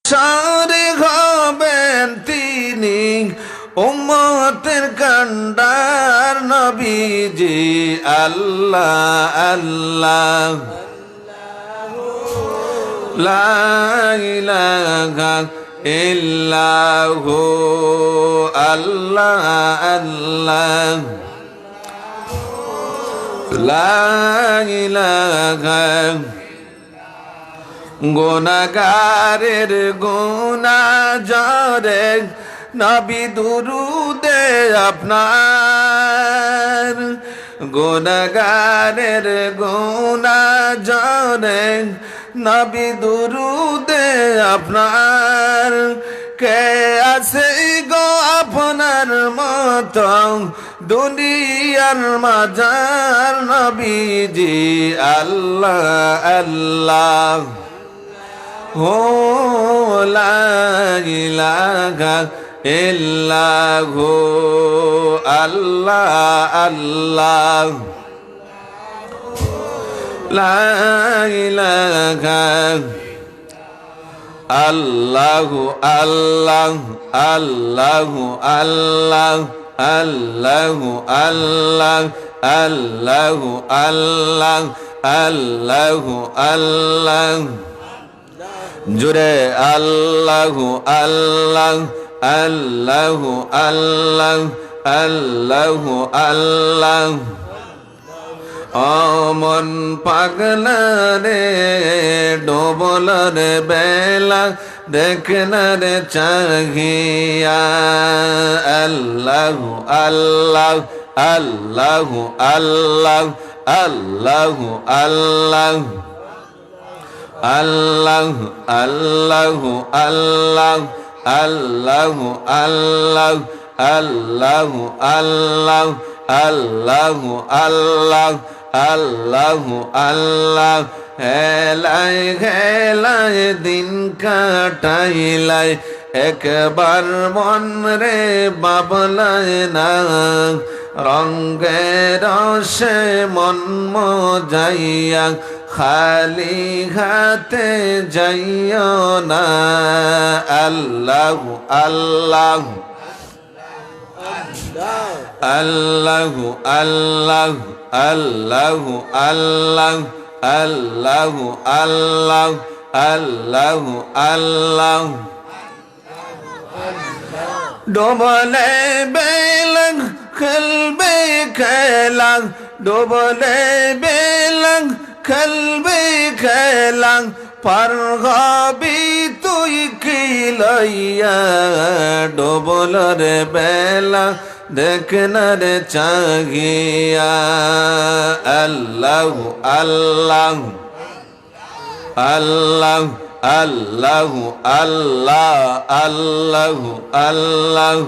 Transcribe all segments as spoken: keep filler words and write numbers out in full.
সরে হবেন তিনি উম্মতের কান্ডার নবীজি। আল্লাহ আল্লাহ, লা ইলাহা ইল্লাহু, আল্লাহ আল্লাহ, লা ইলাহা। গুনাগারের গুনা জরে নবী দুরুদে আপনার, গুনাগারের গুনা জরে নবী দুরুদে আপনার। কে আছে গো আপনার মতো দুনিয়ার মাঝার নবীজি? আল্লাহ আল্লাহ, হো লা ইলাহা ইল্লাহু, আল্লাহ আল্লাহ, লা ইলাহা। আল্লাহু আল্লাহ, আল্লাহু আল্লাহ, আল্লাহু আল্লাহ, আল্লাহু আল্লাহ, আল্লাহু আল্লাহ। জোরে আল্লাহু আল্লাহ, আল্লাহু আল্লাহ, আল্লাহু আল্লাহ। ও মন পাগলা রে, ডুবল রে বেলা, দেখ না রে চাহিয়া। আল্লাহু আল্লাহ, আল্লাহু আল্লাহ, আল্লাহু আল্লাহ। আল্লাহ, আল্লাহ, আল্লাহ, আল্লাহ, আল্লাহ, আল্লাহ, আল্লাহ, আল্লাহ, আল্লাহ, আল্লাহ, আল্লাহ। হেলায় হেলায় দিন কাটাইলায়, একবার মন রে বাবলায় না। রঙে রসে মন মজাইয়া, খালি হাতে যাইও না। আল্লাহু আল্লাহ, আল্লাহু আল্লাহ, আল্লাহু আল্লাহ, আল্লাহু আল্লাহ, আল্লাহু আল্লাহ। ডুবলে বেলা খেলবে খেলা, ডুবলে বেলা খেলবে খেলা, পার হবি তুই কি লইয়া? ডুবল রে বেলা, দেখ না রে চাহিয়া। আল্লাহু আল্লাহ, আল্লাহ, আল্লাহু আল্লাহ, আল্লাহু আল্লাহ।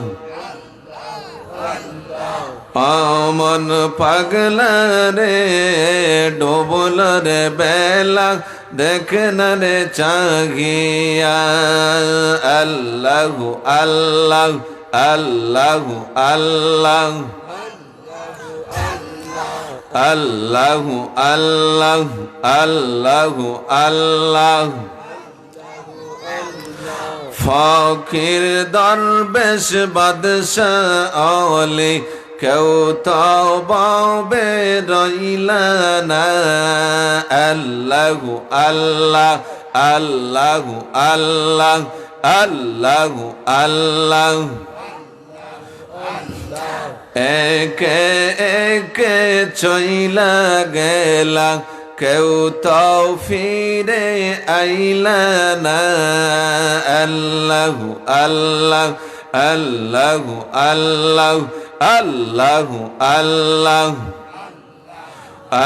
ও মন পাগলা রে, ডুবল রে বেলা, দেখ না রে চাহিয়া। আল্লাহু আল্লাহ, আল্লাহু আল্লাহ। আল্লাহু আল্লাহ, আল্লাহু আল্লাহ। ফকির দরবেশ বাদশা অলি, কেউ তো বাবে রইলা না। আল্লাহু আল্লাহ, আল্লাহু আল্লাহ, আল্লাহু আল্লাহ। একে একে চইলা গেলা, কেউ তো ফিরে আইলা না। আল্লাহু আল্লাহ, আল্লাহু আল্লাহ, আল্লাহু আল্লাহ।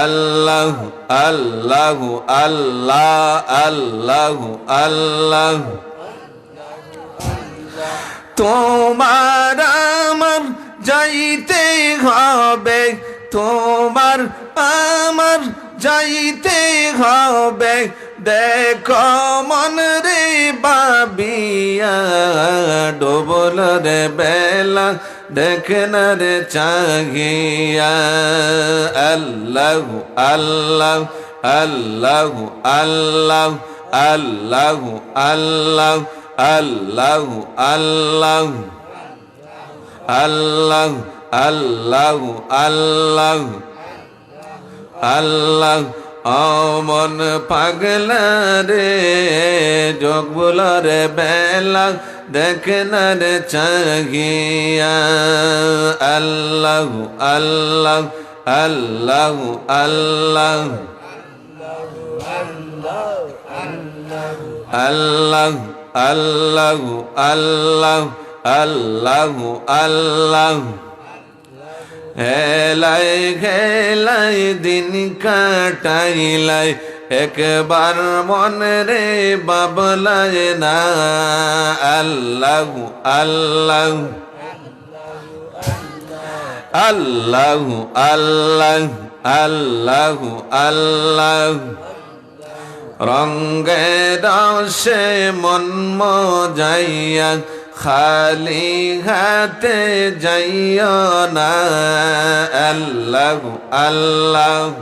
আল্লাহু আল্লাহ, আল্লাহ, আল্লাহু আল্লাহ। তোমার আমার যাইতে হবে, তোমার আমার যাইতে হবে। দেখো মন রে বাবিয়া, ডুবল রে বেলা, দেখ না রে চাহিয়া। আল্লাহু আল্লাহ, আল্লাহু আল্লাহ, আল্লাহু আল্লাহ। আল্লাহু, আল্লাহু, আল্লাহু, আল্লাহু, আল্লাহু, আল্লাহু। ও মন পাগলা রে, চোখ বুলার বেলা, দেখ না রে চাহিয়া। আল্লাহু, আল্লাহু, আল্লাহু, আল্লাহু। আল্লাহু, আল্লাহু, আল্লাহু, আল্লাহু, আল্লাহু। হেলাই গেলাই দিন কাটাইলাই, একবার মন রে বাবলাই না। আল্লাহু, আল্লাহু, আল্লাহু, আল্লাহু, আল্লাহু, আল্লাহু। রঙে রসে মন মজাইয়া, খালি হাতে যাইও না। আল্লাহু, আল্লাহু,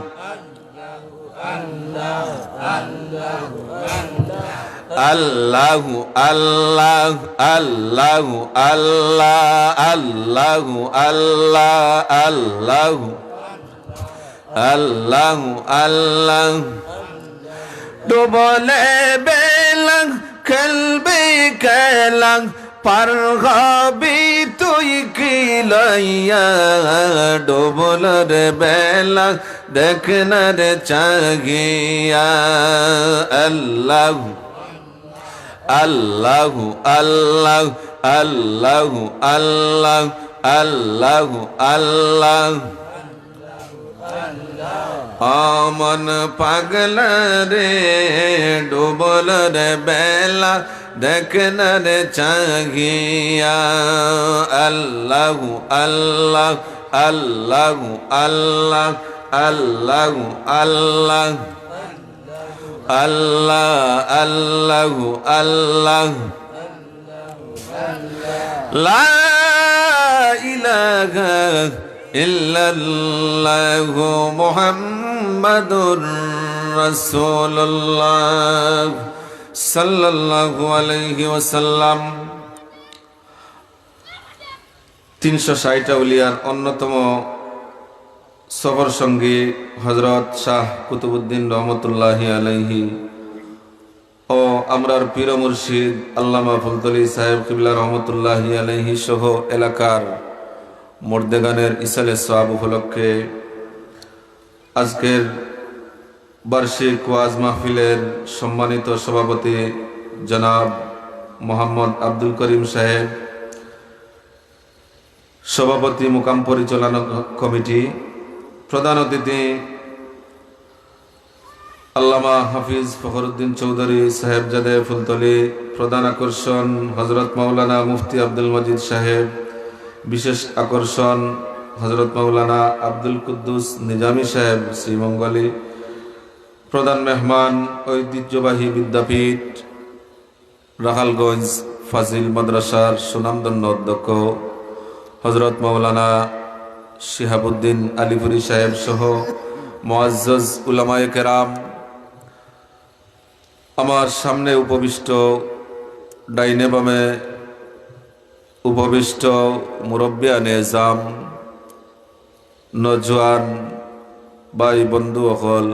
আল্লাহু, আল্লাহু, আল্লাহু, আল্লাহু, আল্লাহ, আল্লাহু, আল্লাহ, আল্লাহু, আল্লাহু, আল্লাহু। ডুবলে বেলা খেলবি খেলা, পার হবি তুই কি লইয়া? ডুবলর বেলা দেখ না রে চাহিয়া। আল্লাহু, আল্লাহু, আল্লাহু, আল্লাহু, আল্লাহু, আল্লাহু, আল্লাহু। ও মন পাগলা রে, ডুবলর বেলা দেখ না রে চাহিয়া। আল্লাহু, আল্লাহু, আল্লাহু, আল্লাহু, আল্লাহু, আল্লাহু। আল্লাহ, আল্লাহু, আল্লাহু। লা ইলাহা ইল্লাল্লাহু মুহাম্মাদুর রাসূলুল্লাহ সাল্লাল্লাহু আলাইহি ওয়াসাল্লাম। তিনশো ষাট আউলিয়ার অন্যতম সফর সঙ্গী হযরত শাহ কুতুবউদ্দিন রহমতুল্লাহি আলাইহি ও আমরার পীর মুর্শিদ আল্লামা ফুলতলি সাহেব কিবলা রহমতুল্লাহি আলাইহি সহ এলাকার মুর্দেগানের ইসালে সওয়াব উপলক্ষে আজকের বার্ষিক ওয়াজ মাহফিলের সম্মানিত সভাপতি জনাব মোহাম্মদ আব্দুল করিম সাহেব, সভাপতি মোকাম পরিচালনা কমিটি, প্রধান অতিথি আল্লামা হাফিজ ফখরুদ্দিন চৌধুরী সাহেবজাদে ফুলতলি, প্রধান আকর্ষণ হযরত মাওলানা মুফতি আব্দুল মজিদ সাহেব, বিশেষ আকর্ষণ হযরত মাওলানা আব্দুল কুদ্দুস নিজামী সাহেব শ্রীমঙ্গলী, প্রধান মেহমান ঐতিহ্যবাহী বিদ্যাপীঠ রাখালগঞ্জ ফাজিল মাদ্রাসার সুনামধন্য অধ্যক্ষ হযরত মাওলানা শিহাবুদ্দিন আলিপুরী সাহেব সহ মুআজ্জাজ উলামায়ে কেরাম, আমার সামনে উপবিষ্ট, ডাইনে বামে উপবিষ্ট মুরব্বিয়ানে এজাম, নওজোয়ান ভাই বন্ধু অকল,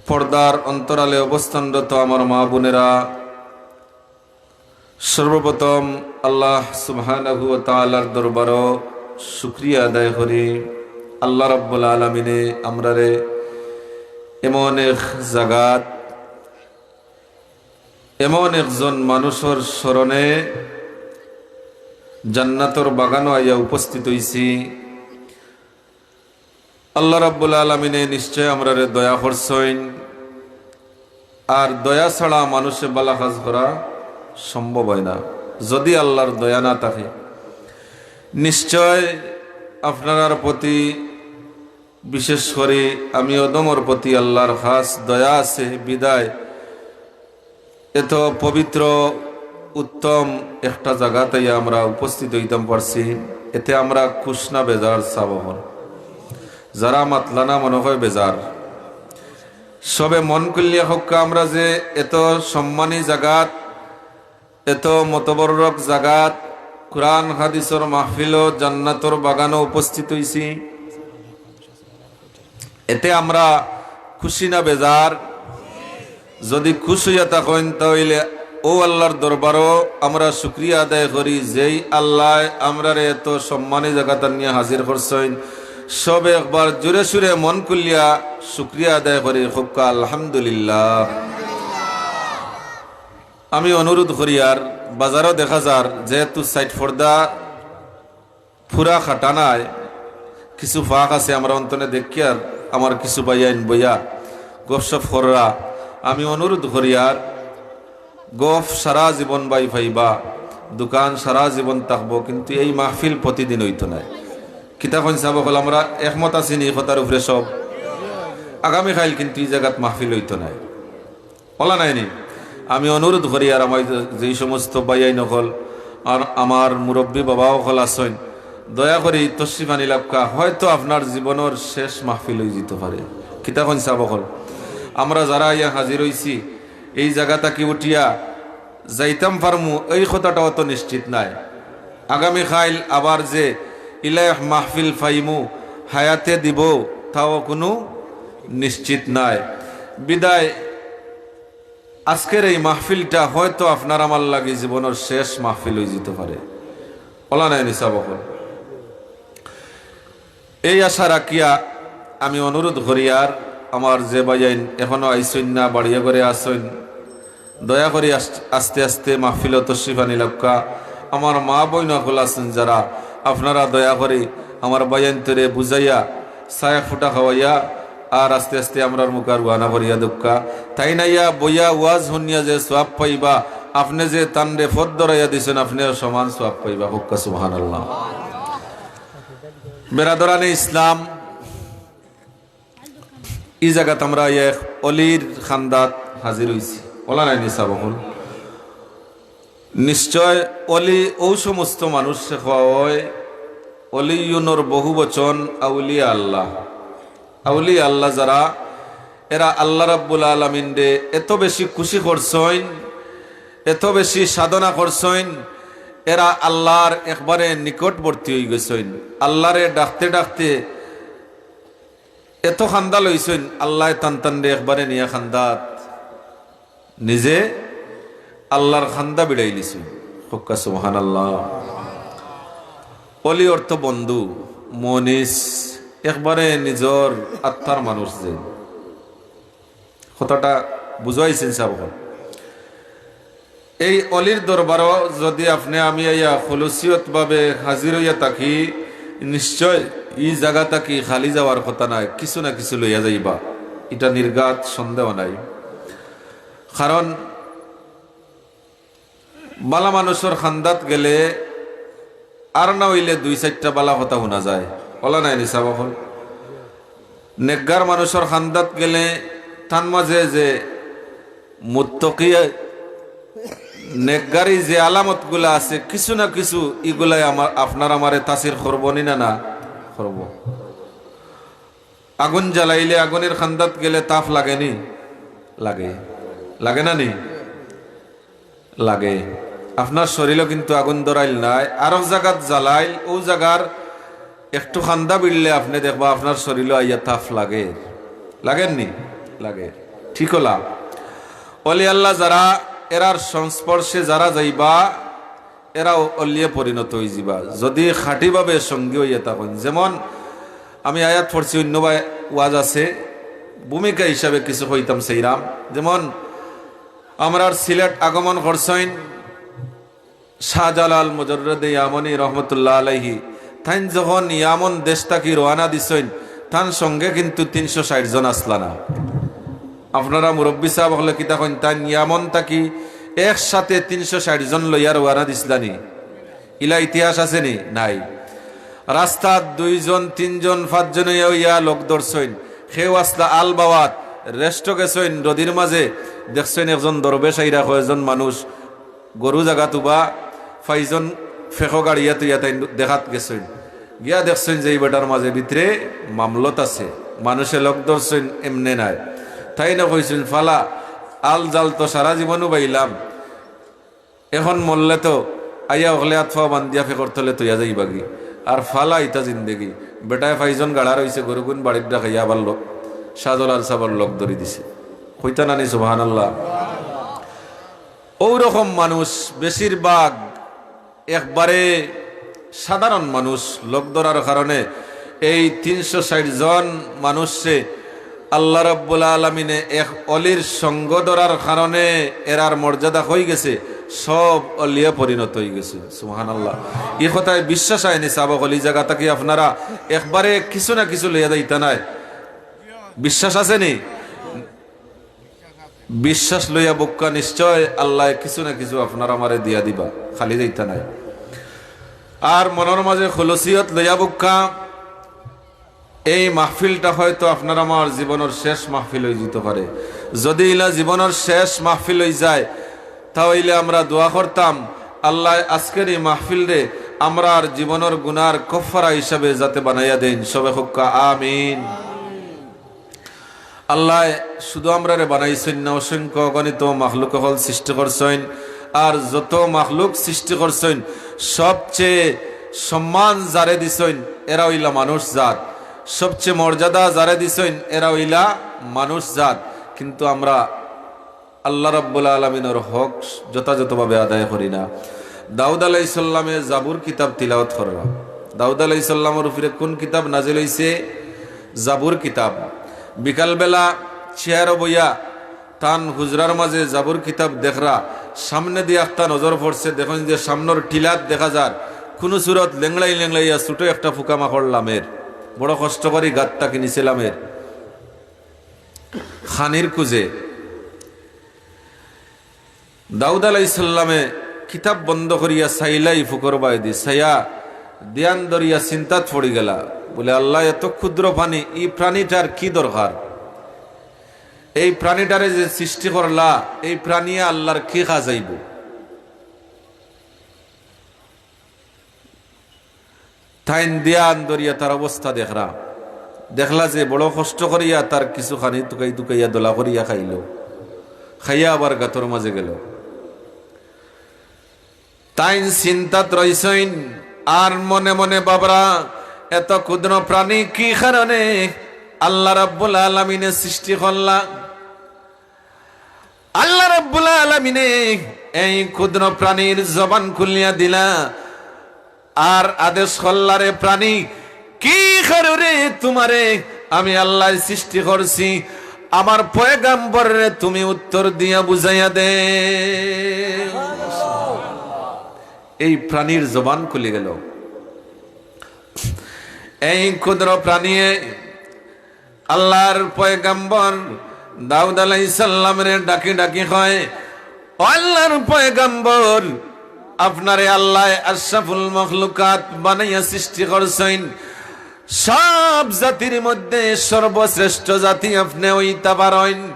পর্দার অন্তরালে অবস্থানরত আমার মা বোনেরা, সর্বপ্রথম আল্লাহ সুবহানাহু ওয়া তাআলার দরবারো শুকরিয়া আদায় করি। আল্লাহ রাব্বুল আলামিনে আমরারে এমন এক জাগাত, এমন একজন মানুষর স্মরণে জান্নাতর বাগানো আইয়া উপস্থিত অইছি। আল্লাহ রাব্বুল আলামিনে নিশ্চয় আমরারে দয়া করছইন, আর দয়া ছাড়া মানুষে বালা কাজ করা সম্ভব অয় না। যদি আল্লাহর দয়া না থাকে, নিশ্চয় আপনারার প্রতি, বিশেষ করি আমি অধমর প্রতি আল্লাহর খাস দয়া আছে বিধায় এত পবিত্র, উত্তম একটা জাগাত আইয়া আমরা উপস্থিত অইতাম পারছি, এতে আমরা খুশ না বেজার সাব অকল? যারা মাতলা না মনে হয় বেজার। সবে মন খুলিয়া কউক্কা, আমরা যে এত সম্মানী জাগাত এত মতবররক জাগাত কুরআন হাদিসর মাহফিলো জান্নাতর বাগানো উপস্থিত অইছি। এতে আমরা খুশি না বেজার? যদি খুশ অইয়া থাকইন, তা অইলে অউ আল্লার দরবারো আমরা শুকরিয়া আদায় করি, যেই আল্লায় আমরারে এত সম্মানী জাগাত আনিয়া হাজির করছইন। সবে একবার জোরে সুরে মন খুলিয়া শুকরিয়া আদায় করি, কউক্কা আলহামদুলিল্লাহ। আমি অনুরোধ করিয়ার, বাজারো দেখা যার, যেহেতু সাইড পর্দা পুরা খাটা নায়, কিছু ফাঁক আছে, আমরা অন্তনে দেখিয়ার, আমার কিছু ভাইয়াইন বইয়া গফসফ কররা। আমি অনুরোধ করিয়ার, গফ সারা জীবন ভাই পাইবা, দোকান সারা জীবন থাকবো, কিন্তু এই মাহফিল প্রতিদিন অইতো নায়। কিতা কইন সাব অকল, আমরা একমত আছি নি কথার উপরে সব? আগামীকাইল কিন্তু ই জাগাত মাহফিল অইতো নায়। অলা নায় নি? আমি অনুরোধ করিয়ার, আমার যেই সমস্ত ভাইয়াইন অকল আর আমার মুরব্বী বাবা অকল আছইন, দয়া করি তশরিফ আনিলাউক্কা। হয়তো আপনার জীবনর শেষ মাহফিল অইযিতো পারে। কিতা কইন সাব অকল? আমরা যারা আইয়া হাজির অইছি, এই জাগা থাকি উঠিয়া যাইতাম পারমু, এই কথাটাও তো নিশ্চিত নায়। আগামীকাইল আবার যে ইলা এক মাহফিল পাইমু, হায়াতে দিবো, তাও কুনু নিশ্চিত নায়। বিদায় আজকের এই মাহফিলটা হয়তো আপনার আমার লাগি জীবনর শেষ মাহফিল অইযিতো পারে। অলা নায় নি সাব অকল? এই আশা রাখিয়া আমি অনুরোধ করিয়ার, আমার যে ভাইয়াইন এখনো আইছইন না, বাড়িয়া ঘরে আছইন, দয়া করি আস-, আস্তে আস্তে মাহফিলো তশরিফ আনিলাউক্কা। আমার মা বইন অকল আছইন যারা, আপনারা দয়া করি আমার ভাইয়াইনতরে বুঝাইয়া, চা এক ফুটা খাওয়াইয়া, আর আস্তে আস্তে আমরার মুখা রওয়ানা করিয়া দেউক্কা। তাইন আইয়া বইয়া ওয়াজ হুনিয়া যে সওয়াব পাইবা, আপনে যে তানরে পথ ধরাইয়া দিছইন, আপনেও সমান সওয়াব পাইবা। কউক্কা সুবহানাল্লাহ। বেরাদরানে ইসলাম, ই জাগাত আমরা এক অলির খান্দাত হাজির অইছি। অলা নায় নি সাব অকল? নিশ্চয় অলি অউ সমস্ত মানুষরে কওয়া অয়, অলিউনর বহু বচন আউলিয়া আল্লাহ। আউলিয়া আল্লাহ যারা, এরা আল্লাহ রাব্বুল আলামিনরে এত বেশি খুশি করছইন, এত বেশি সাধনা করছইন, এরা আল্লাহর একবারে নিকটবর্তী অইগেছইন। আল্লাহরে ডাকতে ডাকতে এত খান্দা লইছইন, আল্লায় তান তানরে একবারে নিয়া খান্দাত নিজে আল্লাহর খান্দা বিড়াইলিছইন। কউক্কা সুবহানাল্লাহ। অলি অর্থ বন্ধু, মনিস, একবারে নিজর আত্মার মানুষ যে। কথাটা বুঝাইছইন সাব অকল? এই অলির দরবারো যদি আপনে আমি আইয়া খুলুসিয়তভাবে হাজির অইয়া থাকি, নিশ্চয় ই জাগা থাকি খালি যাওয়ার কথা নায়, কিছু না কিছু লইয়া যাইবা, ইটা নির্ঘাত সন্দেহ নাই। কারণ বালা মানুষর খান্দাত গেলে আর না অইলে দুই চাইরটা বালা কথা হুনা যায়। অলা নায় নি সাব অকল? নেকগার মানুষর খান্দাত গেলে তান মাঝে যে মুত্তকি, নেকগারি যে আলামতগুলা আছে, কিছু না কিছু ইগুলায় আমার, আপনার আমারে তাসির করবো নি না? না করবো। আগুন জ্বালাইলে আগুনের খান্দাত গেলে তাপ লাগে নি? লাগে। লাগে না নি? লাগে। আপনার শরীরও কিন্তু আগুন ধরাইল নায়, আরক জাগাত জ্বালাইল, অউ জাগার একটু খান্দা বিড়লে আপনে দেখবা আপনার শরীরও আইয়া তাপ লাগে। লাগের নি? লাগে। ঠিক অলা? অলি আল্লাহ যারা, এরার সংস্পর্শে যারা যাইবা, এরাও অলিয়ে পরিণত অইযিবা, যদি খাঁটিভাবে সঙ্গী অইয়া থাকইন। যেমন আমি আয়াত পড়ছি, অন্য বা-, ওয়াজ আছে, ভূমিকা হিসাবে কিছু কইতাম চাইরাম। যেমন আমরার সিলেট আগমন করছইন শাহজালাল মুজাররদে ইয়ামনি রহমতুল্লাহ আলাইহি। তাইন যখন ইয়ামন দেশ থাকি রওয়ানা দিছইন, তান সঙ্গে কিন্তু তিনশো ষাইট জন আছলা না। আপনারা মুরব্বী সাব অকলে কিতা কইন, তাইন ইয়ামন থাকি একসাথে তিনশো ষাইট জন লইয়া রওয়ানা দিছলা নি? ইলা ইতিহাস আছে নি? নাই। রাস্তাত দুইজন, তিনজন, পাঁচজন অইয়া অইয়া লগ ধরছইন। কেউ আছলা আলবাওয়াত, রেস্টো গেছইন, নদীর মাঝে দেখছইন একজন দরবেশ আইরা কয়জন মানুষ গরু জাগাত উবা, পাইছইন ফেকো গাড়িয়া থইয়া তাইন দেখাত গেছইন। গিয়া দেখছইন যে ই বেটার মাঝে ভিতরে মামলত আছে, মানুষে লগ ধরছইন এমনে নায়। তাইন কইছইন, "ফালা, আল জাল তো সারা জীবনউ বাইলাম, এখন মরলে তো আইয়া অকলে আত পাও বান্ধিয়া ফেকর তলে তইয়া যাইবাগি। আর ফালা ইতা জিন্দেগি। বেটায় পাইজন গাড়া রইছে, গরুগুন বাড়ির ডাকাইয়া আবার লো-, শাহজালাল সাবর লগ ধরি দিছে। কইতা নানি সুবহানাল্লাহ? অউ রকম মানুষ বেশিরভাগ একবারে সাধারণ মানুষ। লগ ধরার কারণে এই তিনশো ষাইট জন মানুষে আল্লাহ রাব্বুল আলামিনে এক অলির সঙ্গ ধরার কারণে এরার মর্যাদা অই গেছে, সব অলিয়ে পরিণত অই গেছে। সুবহানাল্লাহ। ই কথায় বিশ্বাস আয়নি সাবক অলি জাগা থাকি আপনারা একবারে কিছু না কিছু লইয়া যাইতা নায়। বিশ্বাস আছে নি? বিশ্বাস লইয়া বউক্কা, নিশ্চয় আল্লায় কিছু না কিছু আপনার আমারে দিয়া দিবা, খালি যাইতা নায়। আর মনর মাঝে খুলুসিয়ত লইয়া বউক্কা, এই মাহফিলটা হয়তো আপনার আমার জীবনর শেষ মাহফিল অইযিতো পারে। যদি ইলা জীবনর শেষ মাহফিল অইযায়, তা অইলে আমরা দোয়া করতাম, আল্লায় আজকের ই মাহফিলরে আমরার জীবনর গুনার কফফারা হিসাবে যাতে বানাইয়া দেইন। সবে কউক্কা আমিন। আল্লায় শুধু আমরারে বানাইছইন না, অসংখ্য অগণিত মাখলুক অকল সৃষ্টি করছইন। আর যত মাখলুক সৃষ্টি করছইন, সবচেয়ে সম্মান যারে দিছইন, এরা অইলা মানুষ জাত। সবচেয়ে মর্যাদা যারে দিছইন, এরা অইলা মানুষ জাত। কিন্তু আমরা আল্লাহ রাব্বুল আলামিনর হক যথাযথভাবে আদায় করি না। দাউদ আলাইহিস সালামে জাবুর কিতাব তিলাওয়াত কররা। দাউদ আলাইহিস সালামর উপরে কোন কিতাব নাজিল অইছে? জাবুর কিতাব। বিকালবেলা চেয়ারো বইয়া তান হুজরার মাঝে জাবুর কিতাব দেখরা, সামনেদি একটা নজর পড়ছে, দেখইন যে সামনর টিলাত দেখা যার কুনু সুরত লেংড়াই লেংড়াইয়া ছোট একটা ফুকামাকড় লামের, বড় কষ্ট করি গাত থাকি নিচে লামের। খানির কুজে দাউদ আলাইহিস সালামে কিতাব বন্ধ করিয়া চাইলা ই ফুকর বায়দি, চাইয়া ধ্যান ধরিয়া চিন্তাত পড়ি গেলা। বলে, "আল্লাহ, এত ক্ষুদ্র প্রাণী, ই প্রাণীটার কি দরকার? এই প্রাণীটারে যে সৃষ্টি করলা, এই প্রাণীয়ে আল্লাহর কি কাজ আইবো?" তাইন ধ্যান ধরিয়া তার অবস্থা দেখরা, দেখলা যে বড় কষ্ট করিয়া তার কিছু খানি তুকাই তুকাইয়া দলা করিয়া খাইলো, খাইয়া আবার গাতর মাঝে গেলো। তাইন চিন্তাত রইছইন, আর মনে মনে ভাবরা, এত ক্ষুদ্র প্রাণী কি কারণে আল্লাহ রাব্বুল আলামিনে সৃষ্টি করলা? আল্লাহ রাব্বুল আলামিনে এই ক্ষুদ্র প্রাণীর জবান খুলিয়া দিলা, আর আদেশ করলা, "রে প্রাণী, কি কারণে তুমারে আমি আল্লায় সৃষ্টি করছি? আমার পয়গাম্বররে তুমি উত্তর দিয়া বুঝাইয়া দে।" এই প্রাণীর জবান খুলি গেল। এই ক্ষুদ্র প্রাণীয়ে আল্লাহর পয়গাম্বর দাউদ আলাইহিস সালামরে ডাকি ডাকি কয়, "ও আল্লাহর পয়গাম্বর, আপনারে আল্লায় আশরাফুল মখলুকাত বানাইয়া সৃষ্টি করছইন, সব জাতির মধ্যে সর্বশ্রেষ্ঠ জাতি আপনে অইতা পারইন,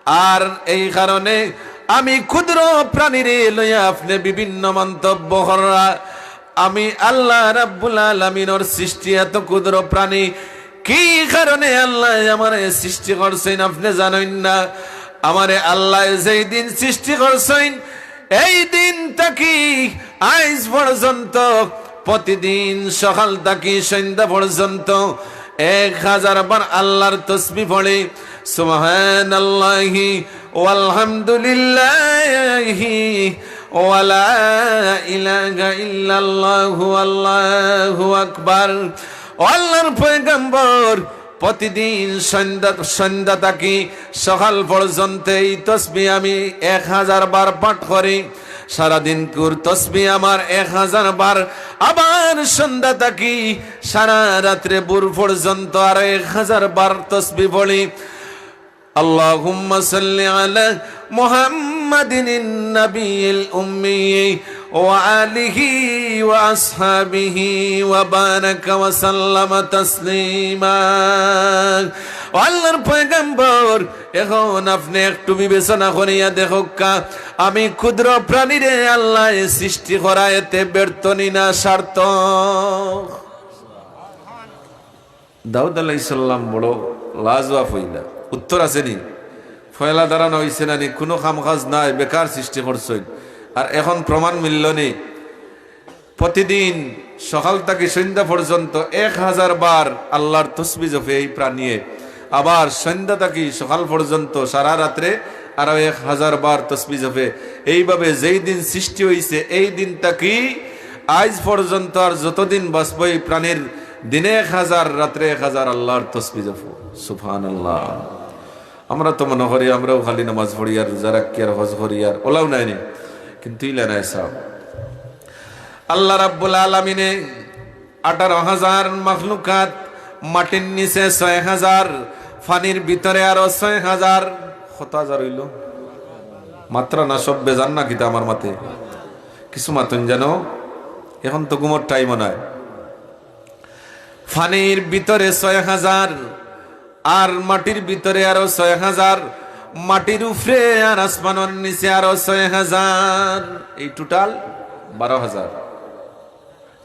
আর এই কারণে আমি ক্ষুদ্র প্রাণীরে লইয়া আপনে বিভিন্ন মন্তব্য কররা। আমি আল্লাহ রাব্বুল আলামিনর সৃষ্টি এত ক্ষুদ্র প্রাণী, কি কারণে আল্লায় আমারে সৃষ্টি করছইন আপনে জানইন না? আমারে আল্লায় যেই দিন সৃষ্টি করছইন, এই দিন থাকি আইজ পর্যন্ত প্রতিদিন সকাল থাকি সন্ধ্যা পর্যন্ত এক হাজার বার আল্লাহর তসবিহ পড়ি, সুবহানাল্লাহি ওয়ালহামদুলিল্লাহি ওয়ালা ইলাহা ইল্লাল্লাহু আল্লাহু আকবার।" ও আল্লাহর পয়গাম্বর, প্রতিদিন সন্ধ্যা, সন্ধ্যা থাকি সকাল পর্যন্ত এই তসবিহ আমি এক হাজার বার পাঠ করি। সারাদিনকুর তসবিহ আমার এক হাজার বার, আবার সন্ধ্যা থাকি সারা রাত্রে ভোর পর্যন্ত আরো এক হাজার বার তসবিহ পড়ি। اللهم صل على محمد النبي الأمي وآله وأصحابه وبارك وسلم تسليما। ও আল্লাহর পয়গাম্বর, এখন আপনে একটু বিবেচনা করিয়া দেখউক্কা, আমি ক্ষুদ্র প্রাণীরে আল্লায় সৃষ্টি করা এতে ব্যর্থ নি না সার্থক? দাউদ আলাইহিস সালাম বড় লাজওয়াব অইলা। উত্তর আছে নি? পয়লা দাঁড়ানো অইছে না নি? কুনু কাম কাজ নাই, বেকার সৃষ্টি করছইন। আর এখন প্রমাণ মিলল নি? প্রতিদিন সকাল থাকি সন্ধ্যা পর্যন্ত এক হাজার বার আল্লাহর তসবি জপে এই প্রাণীয়ে, আবার সন্ধ্যা থাকি সকাল পর্যন্ত সারা রাত্রে আরো এক হাজার বার তসবি জপে। এইভাবে যেই দিন সৃষ্টি হইছে, এই দিন থাকি আইজ পর্যন্ত আর যতদিন বাঁচবো, এই প্রাণীর দিনে এক হাজার, রাত্রে এক হাজার আল্লাহর তসবি জপো। সুবহানাল্লাহ। আমরা তো মনে করি আমরাও খালি নামাজ পড়ি আর রোজা রাখি আর হজ করি আর ওলাও নাইনি, কিন্তু ইলা নায় সাব। আল্লাহ রাব্বুল আলামিনে আঠারো হাজার মখলুকাত, মাটির নিচে ছয় হাজার, পানির ভিতরে আরো ছয় হাজার। কত হাজার হইল? মাত্রা না সব বেজান না কিতা আমার মাতে? কিছু মাতুন যেন, এখন তো ঘুমর টাইমও নাই। পানির ভিতরে ছয় হাজার, আর মাটির ভিতরে আরো ছয় হাজার, মাটির উপরে আর আসমানর নিচে আরো ছয় হাজার, এই টোটাল বারো হাজার।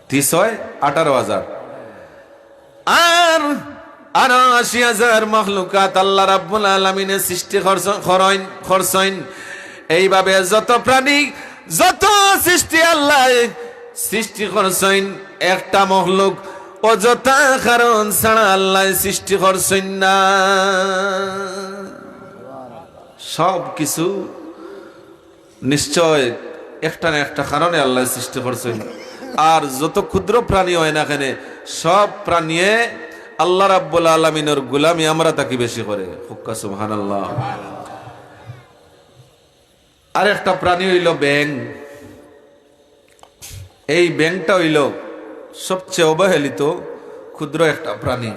তি ছয়, আঠারো হাজার। আর আরো আশি হাজার মখলুকাত আল্লাহ রাব্বুল আলামিনে সৃষ্টি করছ-, করইন, করছইন। এইভাবে যত প্রাণী, যত সৃষ্টি আল্লাহ সৃষ্টি করছইন, একটা মখলুক অযথা কারণ ছাড়া আল্লাহ সৃষ্টি করছইন না। সব কিছু নিশ্চয় একটা না একটা কারণে আল্লাহ সৃষ্টি করছইন। আর যত ক্ষুদ্র প্রাণী হয় না কেনে, সব প্রাণীয়ে আল্লাহ রাব্বুল আলামিনর গোলামি আমরা থাকি বেশি করে। হুক্কা সুবহানাল্লাহ। আর একটা প্রাণী হইল ব্যাং। এই ব্যাংটা হইল সবচেয়ে অবহেলিত ক্ষুদ্র একটা প্রাণী।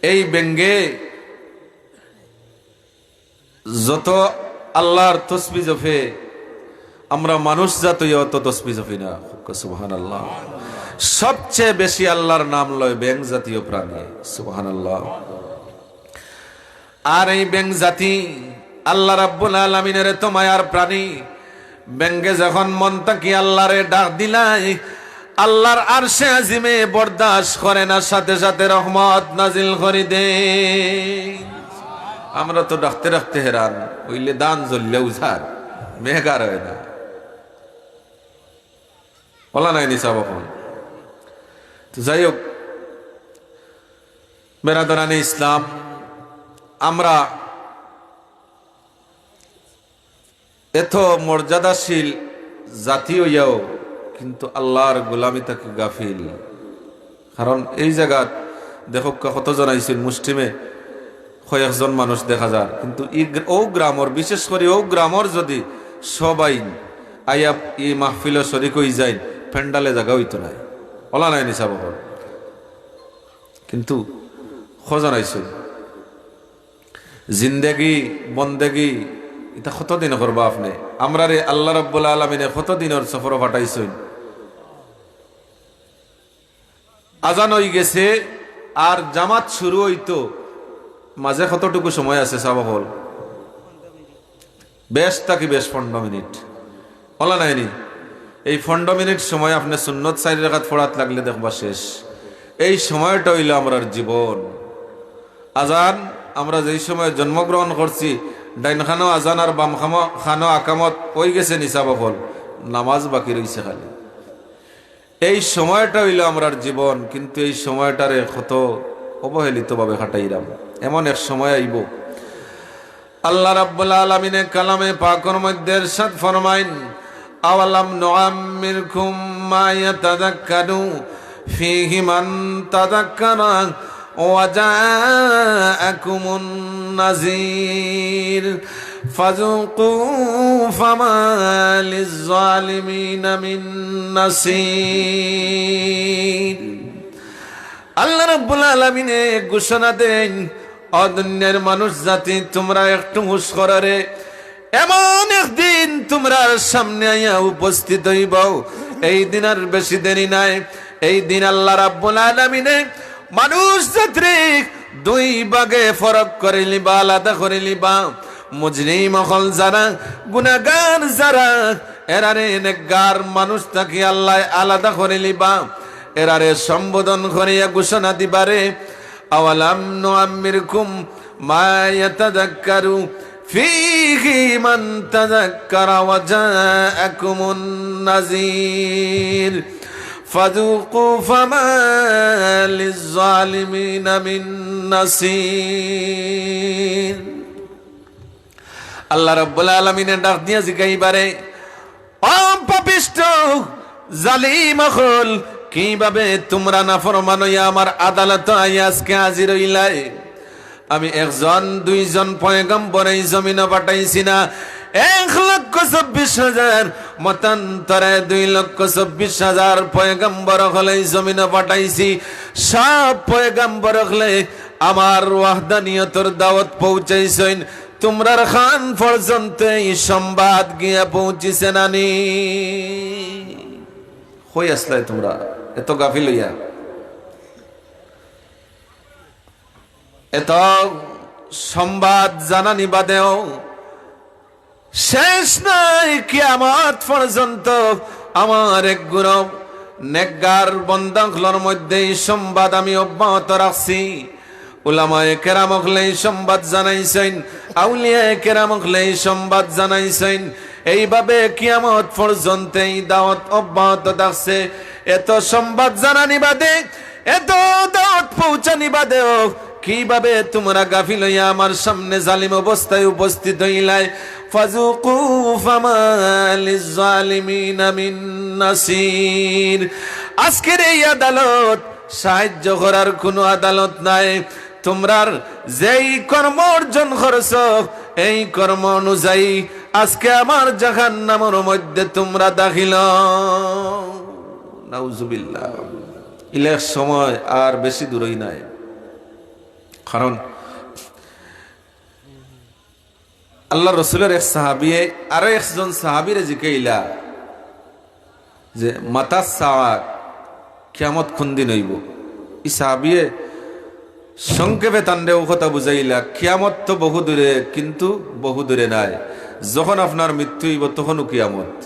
এই ব্যাঙে যত আল্লাহর তসবি জপে, আমরা মানুষ জাতই অত তসবি জপি না। সুবহানাল্লাহ। সবচেয়ে বেশি আল্লাহর নাম লয় ব্যাং জাতীয় প্রাণী। সুবহানাল্লাহ। আর এই ব্যাং জাতি আল্লাহ রাব্বুল আলামিনের এত মায়ার প্রাণী, ব্যাঙে যখন মন থাকি আল্লাহরে ডাক দিলাই, আল্লাহর আরশে আজিমে বরদাস্ত করে না, সাথে সাথে রহমত নাজিল করি দে। আমরা তো ডাকতে ডাকতে হেরান, অইলে ধান জ্বললেও ছার, মেঘ আর হয় না। ওলা নাই নিসাব এখন। তো যাই হোক, বেরাদরানে ইসলাম, আমরা এত মর্যাদাশীল জাতি হইয়াও কিন্তু আল্লাহর গোলামি থাকি গাফিল। কারণ এই জাগাত দেখউক্কা কতজন আইছইন, মুষ্টিমে কয়েকজন মানুষ দেখা যার, কিন্তু ই গ্র-, ও গ্রামর, বিশেষ করি ও গ্রামর যদি সবাই আইয়া ই মাহফিলো শরিক অই যাইন, প্যান্ডালে জাগা অইতো নায়। ওলা নাই নিসাব অকল। কিন্তু কজন আইছইন? জিন্দেগি, বন্দেগি, ইতা কতদিন করবা আপনে? আমরারে আল্লাহ রাব্বুল আলামিনে কতদিনর সফরো পাঠাইছইন? আজান অই গেছে, আর জামাত শুরু অইতো, মাঝে কতটুকু সময় আছে সাব অকল? বেশ থাকি বেশ পনেরো মিনিট। ওলা নায়নি? এই পনেরো মিনিট সময় আপনে সুন্নত চাইর রাকাত পড়াত লাগলে দেখবা শেষ। এই সময়টা অইলো আমরার জীবন। আজান, আমরা যেই সময় জন্মগ্রহণ করছি, ডাইন খানো আজান আর বাম খামো-, খানো আকামত অই গেছে নিসাব অকল, নামাজ বাকি রইছে খালি। এই সময়টা অইলো আমরার জীবন, কিন্তু এই সময়টারে কত অবহেলিতভাবে কাটাইরাম। এমন এক সময় আইবো, আল্লাহ রাব্বুল আলামিনে কালামে পাকর মধ্যে ইরশাদ ফরমাইন, "আওয়ালাম নুআম্মিরকুম মা ইয়াতাযাক্কারু ফীহি মান তাযাক্কারা ওয়া জাআকুমুন নাযীর ফাযুকু ফামা লিজ-জালিমিনা মিন নাসীর।" আল্লাহ রাব্বুল আলামিনে ঘোষণা দেইন, "ও দুনিয়ার মানুষ জাতি, তুমরা একটু হুঁশ করো রে, এমন একদিন তুমরার সামনে আইয়া উপস্থিত অইবো, এই দিন আর বেশি দেরি নাই।" এই দিন আল্লাহ রাব্বুল আলামিনে মানুষ জাতিরে দুই ভাগে ফরক করিলিবা, আলাদা করিলিবা। মুজরিম অকল যারা, গুনাগার যারা, এরারে নেককার মানুষ থাকি আল্লায় আলাদা করিলিবা। এরারে সম্বোধন করিয়া ঘোষণা দিবারে, "আওয়ালাম নুআম্মিরকুম মা ইয়াতাযাক্কারু فيه من تذكر وجاءكم النذير فذوقوا فما للظالمين من نصير। আল্লাহ রাব্বুল আলামিনে ডাক দিয়া জিগাইবারে, ও পাপিষ্ঠ, জালিম অকল, কিভাবে তুমরা নাফরমান অইয়া আমার আদালতো আইয়া আজকে হাজির অইলায়? আমি একজন দুইজন পয়গম্বর এই জমিনো পাঠাইছি না, এক লক্ষ চব্বিশ হাজার, মতান্তরে দুই লক্ষ চব্বিশ হাজার পয়গম্বর অকল এই জমিনো পাঠাইছি। সব পয়গম্বর অকলে আমার ওয়াহদানিয়তর দাওয়াত পৌঁছাইছইন। তুমরার কান পর্যন্ত এই সংবাদ গিয়া পৌঁছিছে না নি? কই আছলায় তুমরা এত গাফিল অইয়া? এত সংবাদ জানানি বাদেও শেষ নাই, কিয়ামত পর্যন্ত আমার এক গ্রুপ নেককার বন্দা অকলর মধ্যে এই সংবাদ আমি অব্যাহত রাখছি। উলামায়ে কেরাম অকলে এই সংবাদ জানাইছইন, আউলিয়ায়ে কেরাম অকলে এই সংবাদ জানাইছইন। এইভাবে কিয়ামত পর্যন্ত এই দাওয়াত অব্যাহত থাকছে। এত সংবাদ জানানি বাদে, এত দাওয়াত পৌঁছানি বাদেও কিভাবে তুমরা গাফিল অইয়া আমার সামনে জালিম অবস্থায় উপস্থিত অইলায়? ফাযুকু ফামা লিজ্জালিমিনা মিন নাসির। আজকের এই আদালত সাহায্য করার কুনু আদালত নাই। তুমরার যেই কর্ম অর্জন করছো, এই কর্ম অনুযায়ী আজকে আমার জাহান্নামর মধ্যে তুমরা দাখিল। নাউজুবিল্লাহ। ইলা এক সময় আর বেশি দূরই নাই। কারণ আল্লাহর রসুলর এক সাহাবিয়ে আরো একজন সাহাবিরে জিকাইলা যে, "মাতা সাআত, কিয়ামত কুন দিন অইবো?" ই সাহাবিয়ে সংক্ষেপে তানরে অউ কথা বুঝাইলা, "কিয়ামত তো বহু দূরে, কিন্তু বহু দূরে নায়। যখন আপনার মৃত্যু অইবো, তখনউ কিয়ামত।"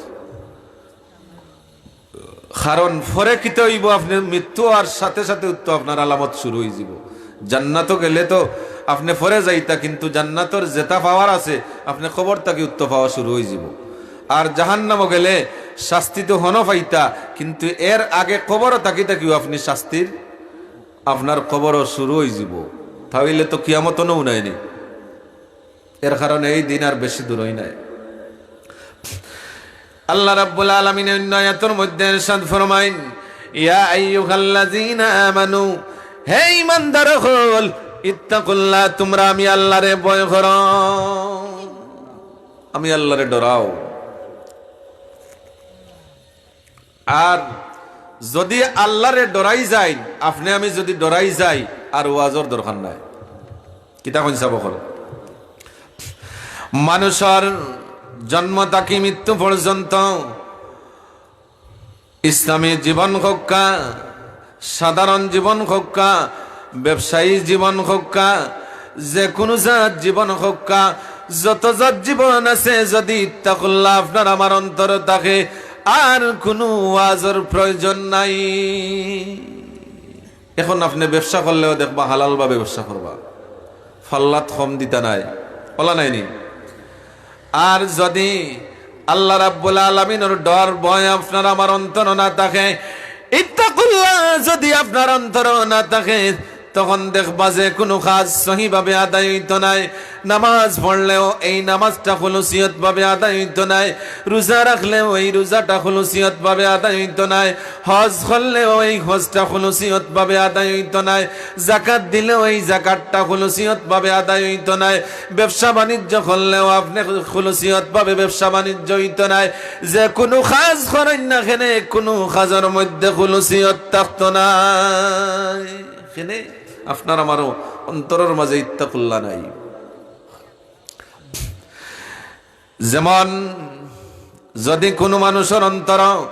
কারণ পরে কিতা অইবো, আপনে মৃত্যু অওয়ার সাথে সাথে উত্তর আপনার আলামত শুরু অইযিবো। জান্নাতো গেলে তো আপনে পরে যাইতা, কিন্তু জান্নাতর যেটা পাওয়ার আছে, আপনে কবর থাকি উত্তর পাওয়া শুরু অইযিবো। আর জাহান্নামো গেলে শাস্তি তো হনো পাইতা, কিন্তু এর আগে কবরো থাকি থাকিও আপনে শাস্তির, আপনার কবরও শুরু অইযিবো। তাইলে তো কিয়ামত অনো নায়নি। এর কারণে এই দিন আর বেশি দূরই নাই। আল্লাহ রাব্বুল আলামিনে অন্য আয়াতর মধ্যে ইরশাদ ফরমাইন, "ইয়া আইয়ুহাল্লাযীনা আমানু, হে ঈমানদার অকল, ইত্তাকুল্লাহ, তুমরা আমি আল্লাহরে ভয় করো, আমি আল্লাহরে ডরাও।" আর যুদি আল্লাহরে ডরাই যাই, আপনে আমি যুদি ডরাই যাই, আর ওয়াজর দরকার নাই। কিতা কইন সাব অকল? মানুষর জন্ম থাকি মৃত্যু পর্যন্ত ইসলামী জীবন হউক্কা, সাধারণ জীবন হউক্কা, ব্যবসায়ী জীবন হউক্কা, যে কুনু জাত জীবন হউক্কা, যত জাত জীবন আছে, যুদি ইত্তাকুল্লাহ আপনার আমার অন্তরো থাকে, আর কুনু ওয়াজর প্রয়োজন নাই। এখন আপনে ব্যবসা করলেও দেখবা হালালভাবে ব্যবসা করবা, ফাল্লাত কম দিতা নায়, অলা নায়নি? আর যুদি আল্লাহ রাব্বুল আলামিনর ডর ভয় আপনার আমার অন্তরো না থাকে, ইত্তাকুল্লাহ যুদি আপনার অন্তরো না থাকে, তখন দেখবা যে কুনু কাজ সহিভাবে আদায় অইতো নায়। নামাজ পড়লেও এই নামাজটা খুলুসিয়তভাবে আদায় অইতো নায়, রোজা রাখলেও এই রোজাটা খুলুসিয়তভাবে আদায় অইতো নায়, হজ করলেও এই হজটা খুলুসিয়তভাবে আদায় অইতো নায়, যাকাত দিলেও এই যাকাতটা খুলুসিয়তভাবে আদায় অইতো নায়, ব্যবসা বাণিজ্য করলেও আপনে খুলুসিয়তভাবে ব্যবসা বাণিজ্য অইতো নায়। যে কুনু কাজ করইন না কেনে, কুনু কাজর মধ্যে খুলুসিয়ত থাকতো নায়। কেনে আপনার আমারও অন্তরর মাঝে ইত্তাকুল্লাহ নাই। যেমন যুদি কুনু মানুষর অন্তরো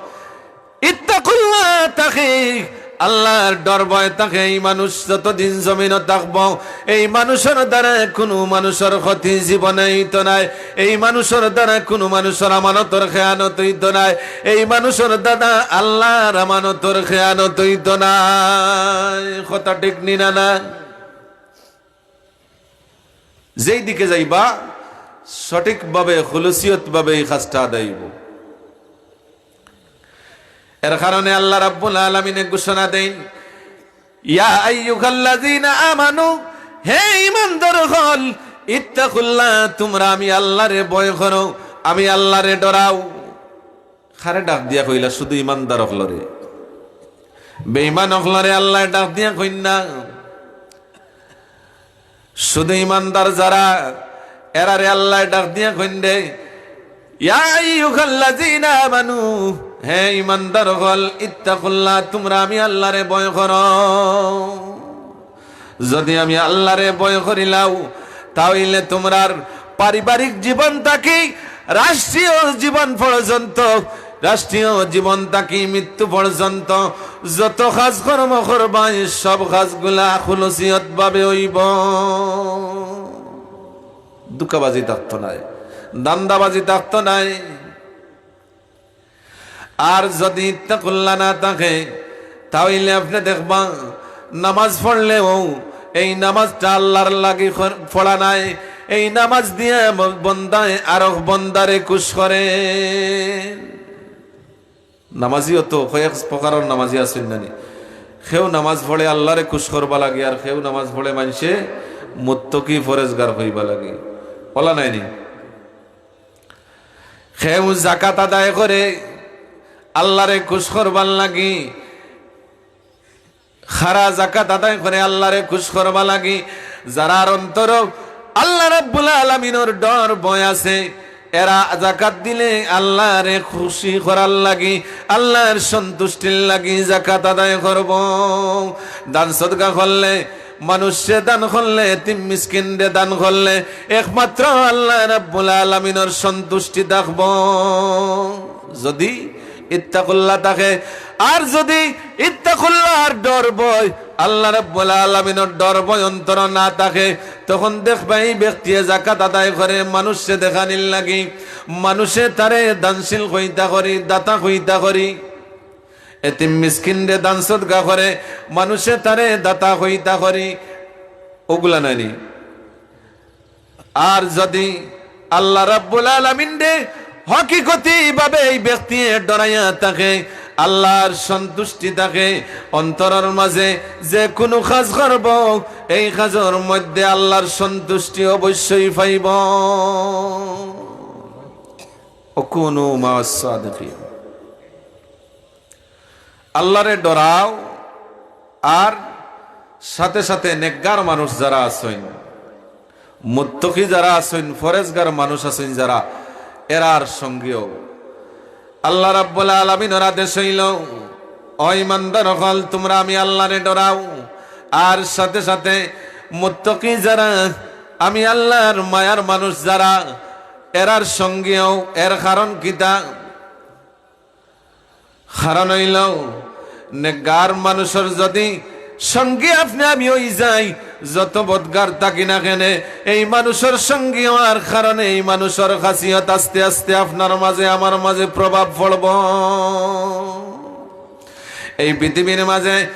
ইত্তাকুল্লাহ থাকে, আল্লাহর ডর ভয় থাকে, এই মানুষ যতদিন জমিনো থাকবো, এই মানুষর দ্বারা কুনু মানুষর ক্ষতি জীবনে অইতো নায়, এই মানুষর দ্বারা কুনু মানুষর আমানতর খেয়ানত অইতো নায়, এই মানুষর দ্বারা আল্লাহর আমানতর খেয়ানত অইতো নায়। কথা ঠিক নি না, না? যেই দিকে যাইবা, সঠিকভাবে, খুলুসিয়তভাবে এই কাজটা আদায় অইবো। এর কারণে আল্লাহ রাব্বুল আলামিনে ঘোষণা দেইন, ইয়া আইয়ুহাল্লাযীনা আমানু, হে ঈমানদার অকল, ইত্তাকুল্লাহ, তুমরা আমি আল্লাহরে ভয় করো, আমি আল্লাহরে ডরাও। কারে ডাক দিয়া কইলা? শুধু ঈমানদার অকলরে। বেঈমান অকলরে আল্লায় ডাক দিয়া কইন না। শুধু ঈমানদার যারা, এরারে আল্লায় ডাক দিয়া কইন দে, ইয়া আইয়ুহাল্লাযীনা আমানু, হে ঈমানদার অকল, ইত্তাকুল্লাহ, তুমরা আমি আল্লাহরে ভয় করো। যদি আমি আল্লাহরে ভয় করিলাও, তা অইলে তুমরার পারিবারিক জীবন থাকি রাষ্ট্রীয় জীবন পর্যন্ত, রাষ্ট্রীয় জীবন থাকি মৃত্যু পর্যন্ত যত কাজকর্ম করবায়, সব কাজগুলা খুলুসিয়তভাবে অইবো। ধুকাবাজি থাকতো নায়, ধান্দাবাজি থাকতো নায়। আর যদি ইত্তাকুল্লাহ না থাকে, তা অইলে আপনে দেখবা, নামাজ পড়লেও এই নামাজটা আল্লাহর লাগি কর-, পড়া নায়। এই নামাজ দিয়া ব-, বন্দায় আরক বন্দারে খুশ করে। নামাজিও তো কয়েক প্রকারর নামাজি আছইন না নি? কেউ নামাজ পড়ে আল্লাহরে খুশ করবা লাগি, আর কেউ নামাজ পড়ে মানষে মুত্তকি ফরেজগার কইবা লাগি। অলা নায় নি? কেউ যাকাত আদায় করে আল্লাহরে খুশ করবার লাগি, কারা যাকাত আদায় করে আল্লাহরে খুশ করবার লাগি, যারার অন্তরো আল্লাহ রাব্বুল আলামিনর ডর ভয় আছে, এরা যাকাত দিলে আল্লাহরে খুশি করার লাগি, আল্লাহর সন্তুষ্টির লাগি যাকাত আদায় করবো। দান সদকা করলে, মানুষরে দান করলে, এতিম মিসকিনরে দান করলে, একমাত্র আল্লাহ রাব্বুল আলামিনর সন্তুষ্টি থাকবো। যদি ইত্তাকুল্লাহ থাকে, আর যদি ইত্তাকুল্লাহর ডর ভয়, আল্লাহ রাব্বুল আলামিনর ডর ভয় অন্তরো না থাকে, তখন দেখবা এই ব্যক্তিয়ে যাকাত আদায় করে মানুষরে দেখানির লাগি, মানুষে তারে দানশীল কইতা করি, দাতা কইতা করি, এতিম মিসকিনরে দান সদকা করে, মানুষে তারে দাতা কইতা করি, অগুলা নায় নি? আর যদি আল্লাহ রাব্বুল আলামিনরে হকিকতি ভাবে এই ব্যক্তিয়ে ডরাইয়া থাকে, আল্লাহর সন্তুষ্টি থাকে, অন্তরর মাঝে যে কুনু কাজ করবো, এই কাজর মধ্যে আল্লাহর সন্তুষ্টি অবশ্যই পাইবো। ওয়াকুনু মা'আস সাদিকিন। আল্লাহরে ডরাও, আর সাথে সাথে নেককার মানুষ যারা আছইন, মুত্তকি যারা আছইন, ফরেজগার মানুষ আছইন যারা, এরার সঙ্গীও। আল্লাহ রাব্বুল আলামিনর আদেশ অইলো, "ও ইমানদার অকল, তুমরা আমি আল্লাহরে ডরাও, আর সাথে সাথে মুত্তকি যারা, আমি আল্লাহর মায়ার মানুষ যারা, এরার সঙ্গীও।" এর কারণ কিতা? কারণ অইলো, নেককার মানুষর যদি সঙ্গী আপনে আমি অই যাই, যত বদকার থাকি না কেনে, এই মানুষর সঙ্গী অওয়ার কারণে এই মানুষর খাসিয়ত আস্তে আস্তে আপনার মাঝে, আমার মাঝে প্রভাব পড়বো। এই পৃথিবীর মাঝে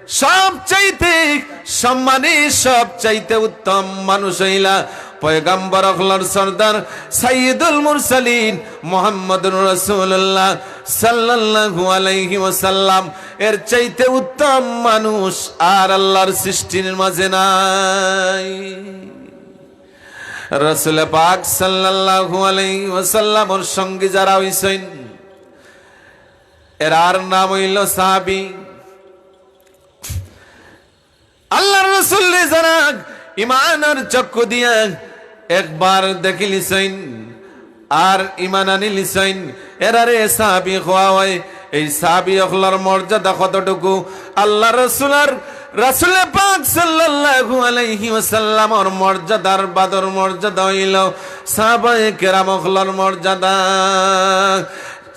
সবচাইতে সম্মানী, সবচাইতে উত্তম মানুষ অইলা পয়গাম্বর অকলর সর্দার সাইয়্যিদুল মুরসালিন মুহাম্মদুর রাসূলুল্লাহ সাল্লাল্লাহু আলাইহি ওয়াসাল্লাম। এর চাইতে উত্তম মানুষ আর আল্লাহর সৃষ্টির মাঝে নাই। রাসূল পাক সাল্লাল্লাহু আলাইহি ওয়াসাল্লামর সঙ্গী যারা অইছইন, এরার নাম অইলো সাহাবী। আল্লাহর রাসূলরে যারা ইমানর চক্ষু দিয়া একবার দেখিলিছইন আর ইমান আনিলিছইন, এরারে সাহাবী কওয়া অয়। এই সাহাবী অকলর মর্যাদা কতটুকু? আল্লাহর রাসূল আর রাসূলে পাক সাল্লাল্লাহু আলাইহি ওয়াসাল্লামর মর্যাদার বাদর মর্যাদা অইলো সাহাবায়ে কেরাম অকলর মর্যাদা।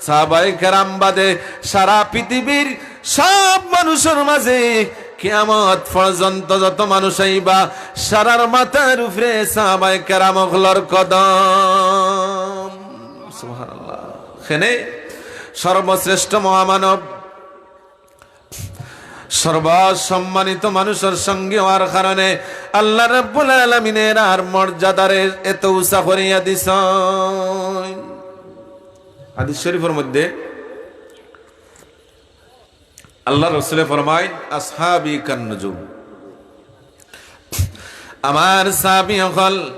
সাহাবায়ে কেরাম বাদে সারা পৃথিবীর সব মানুষর মাঝে কিয়ামত পর্যন্ত যত মানুষ আইবা, সারার মাথার উপরে সাহাবায়ে কেরাম অকলর কদম। সুবহানাল্লাহ। কেনে সর্বশ্রেষ্ঠ মহামানব, সর্বসম্মানিত মানুষর সঙ্গী হওয়ার কারণে আল্লাহ রাব্বুল আলামিনে এরার মর্যাদারে এত উঁচা করিয়া দিছইন। হাদিস শরীফর মধ্যে আল্লাহ রসুলে ফরমাইন, "আসহাবি কান্নুজুম।" আমার সাহাবী অকল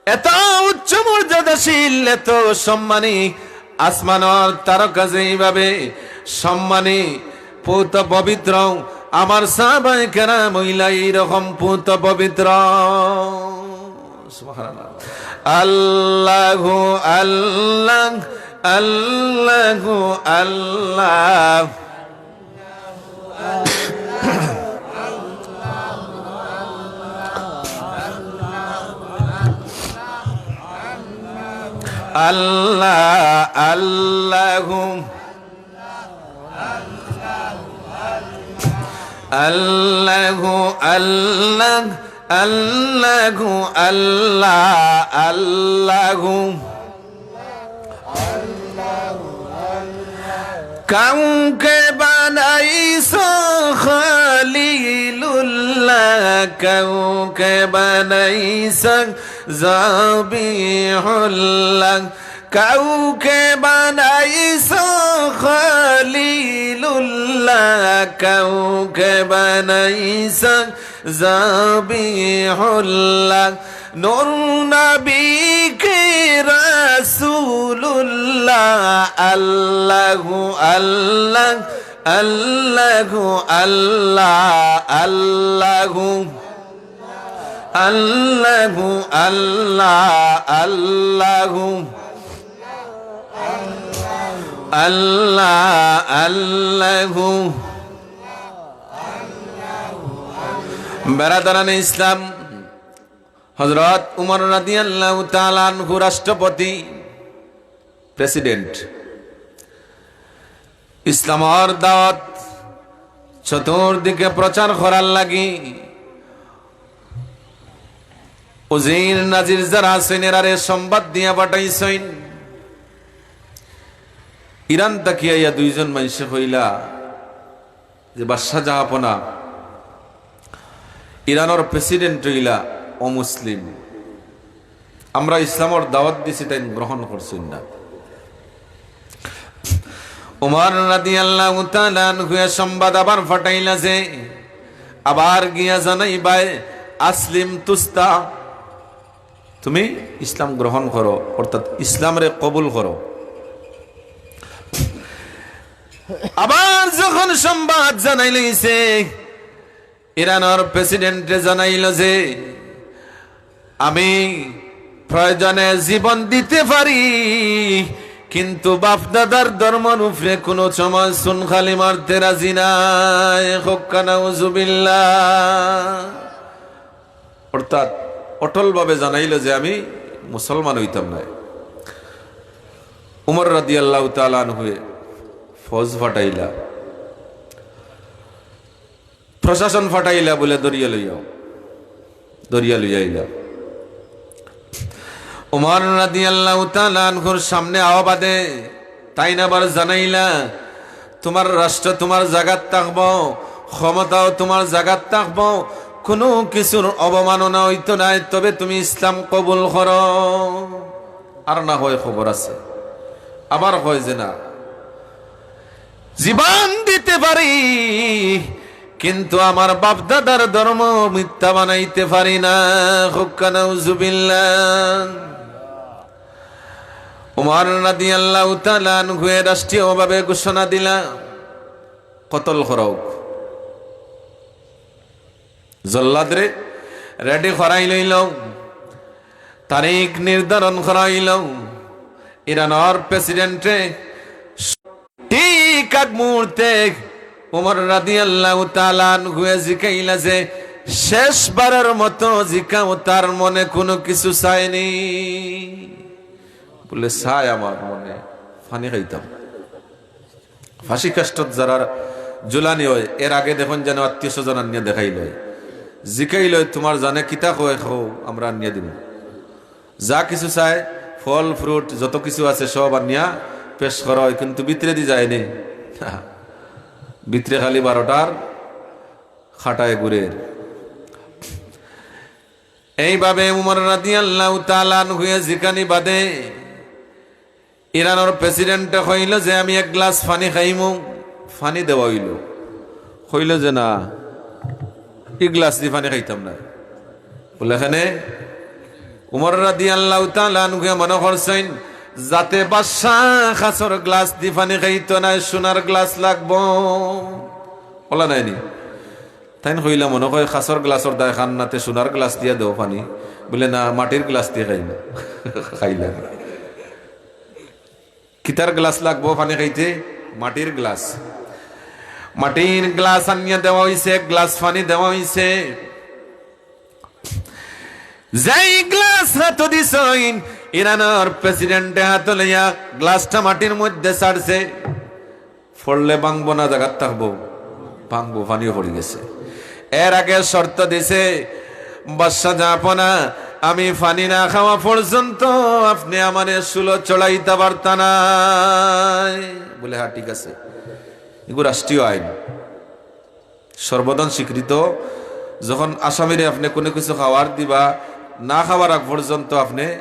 এত উচ্চ মর্যাদাশীল, এত সম্মানী, আসমানর তারকা যেইভাবে সম্মানী, পূত পবিত্র, আমার সাহাবায়ে কেরাম অইলা এইরকম পূত পবিত্র। সুবহানাল্লাহ। আল্লাহু আল্লাহ, আল্লাহু আল্লাহ। আল্লাহ, আল্লাহু, আল্লাহু, আল্লাহ, আল্লাহু, আল্লাহ, আল্লাহু। কাউকে বানাইছ খলিলুল্লাহ, কাউকে বানাইছ জবিহুল্লাহ, কাউকে বানাইছ খলিলুল্লাহ, কাউকে বানাইছ জবিহুল্লাহ, নূর নবীকে রাসূলুল্লাহ। আল্লাহু আল্লাহ, আল্লাহু আল্লাহ, আল্লাহু, আল্লাহু আল্লাহ, আল্লাহু আল্লাহ, আল্লাহু। বেরাদারানে ইসলাম, হযরত উমর রাদিয়াল্লাহু তাআলা আনহু রাষ্ট্রপতি, প্রেসিডেন্ট, ইসলামর দাওয়াত চতুর্দিকে প্রচার করার লাগি উজির নাজির যারা আছইন এরারে সংবাদ দিয়া পাঠাইছইন। ইরান থাকি আইয়া দুইজন মানষে কইলা যে, "বাদশা জাহাপনা, ইরানর প্রেসিডেন্ট অইলা অমুসলিম, আমরা ইসলামর দাওয়াত দিছি, তাইন গ্রহণ করছইন না।" উমর রাদিয়াল্লাহু তাআলা আনহুয়ে সংবাদ আবার পাঠাইলা যে, আবার গিয়া জানাইবায়, "আসলিম তুস্তা, তুমি ইসলাম গ্রহণ করো, অর্থাৎ ইসলামরে কবুল করো।" আবার যখন সংবাদ জানাইল অইছে, ইরানর প্রেসিডেন্টে জানাইল যে, "আমি প্রয়োজনে জীবন দিতে পারি, কিন্তু বাপদাদার ধর্মর উপরে কোনো সময় চুন কালি মারতে রাজি নায়।" কউক্কা নাউজুবিল্লাহ। অর্থাৎ অটলভাবে জানাইল যে, "আমি মুসলমান অইতাম নায়।" উমর রাদিয়াল্লাহু তাআলা আনহুয়ে ফৌজ পাঠাইলা, প্রশাসন পাঠাইলা, বুলে, "ধরিয়া লইয়া আও, ধরিয়া লইয়া আইলা।" উমর রাদিয়াল্লাহু তাআলা আনহুর সামনে আওয়া বাদে তাইন আবার জানাইলা, "তুমার রাষ্ট্র তুমার জাগাত থাকবো, ক্ষমতাও তুমার জাগাত থাকবো, কুনু কিছুর অবমাননা অইতো নায়, তবে তুমি ইসলাম কবুল করো, আর না হয় খবর আছে।" আবার কয় যে, "না, জীবন দিতে পারি, কিন্তু আমার বাপদাদার ধর্ম মিথ্যা বানাইতে পারি না।" কউক্কা নাউজুবিল্লাহ। উমর রাদিয়াল্লাহু তাআলা আনহুয়ে রাষ্ট্রীয়ভাবে ঘোষণা দিলা, "কতল করা অউক।" জল্লাদরে রেডি করাই লইল, তারিখ নির্ধারণ করাইল। ইরানর প্রেসিডেন্টে ঠিক আগ মুহূর্তে উমর রাদিয়াল্লাহু তাআলা আনহুয়ে জিকাইলা যে, "শেষবারর মতো জিকাও, তার মনে কুনু কিছু চায়নি?" বুলে, "চায় আমার মনে, পানি খাইতাম।" ফাঁসি কাষ্ঠত যারার ঝুলানি অয়, এর আগে দেখইন যেন আত্মীয় স্বজন আনিয়া দেখাইল অয়, জিকাইল অয়, "তুমার জানে কিতা কয়, কও, আমরা আনিয়া দিমু।" যা কিছু চায়, ফল ফ্রুট যত কিছু আছে সব আনিয়া পেশ করা অয়, কিন্তু ভিতরেদি যায়নি। ভিতরে খালি বারোটার খাটায় ঘুরের। এইভাবে উমর রাদিয়াল্লাহু তাআলা আনহুয়ে জিকানি বাদে ইরানর প্রেসিডেন্টে কইল যে, "আমি এক গ্লাস পানি খাইমু।" পানি দেওয়া অইল, কইল যে, "না, ই গ্লাস দি পানি খাইতাম না।" বুলে, "কেনে?" উমর রাদিয়াল্লাহু তাআলা আনহুয়ে মনো করছইন, যাতে বাদশা খাসর গ্লাস দি পানি খাইতো নায়, সোনার গ্লাস লাগবো। অলা নায়নি? তাইন কইলা, "মনো কয় খাসর গ্লাসর দায় খান না, তে সোনার গ্লাস দিয়া দেও পানি।" বুলে, "না, মাটির গ্লাস দিয়া খাইমু।" খাইলা। কিতার গ্লাস লাগবো পানি খাইতে? মাটির গ্লাস। মাটির গ্লাস আনিয়া দেওয়া অইছে, এক গ্লাস পানি দেওয়া অইছে। যেই গ্লাস হাতো দিছইন, ইরানর প্রেসিডেন্টে হাতো লইয়া গ্লাসটা মাটির মধ্যে ছাড়ছে। পড়লে ভাঙবো না জাগাত থাকবো? ভাঙবো, পানিও পড়ি গেছে। এর আগে শর্ত দিছে, "বাদশা জাহাপনা, আমি পানি না খাওয়া পর্যন্ত আপনে আমারে শুলো চড়াইতা পারতা নায়।" বুলে, "হ্যাঁ, ঠিক আছে।" এগু রাষ্ট্রীয় আইন। সর্বজন স্বীকৃত, যখন আসামিরে আপনে কুনু কিছু খাওয়ার দিবা, না খাওয়ার আগ পর্যন্ত আপনে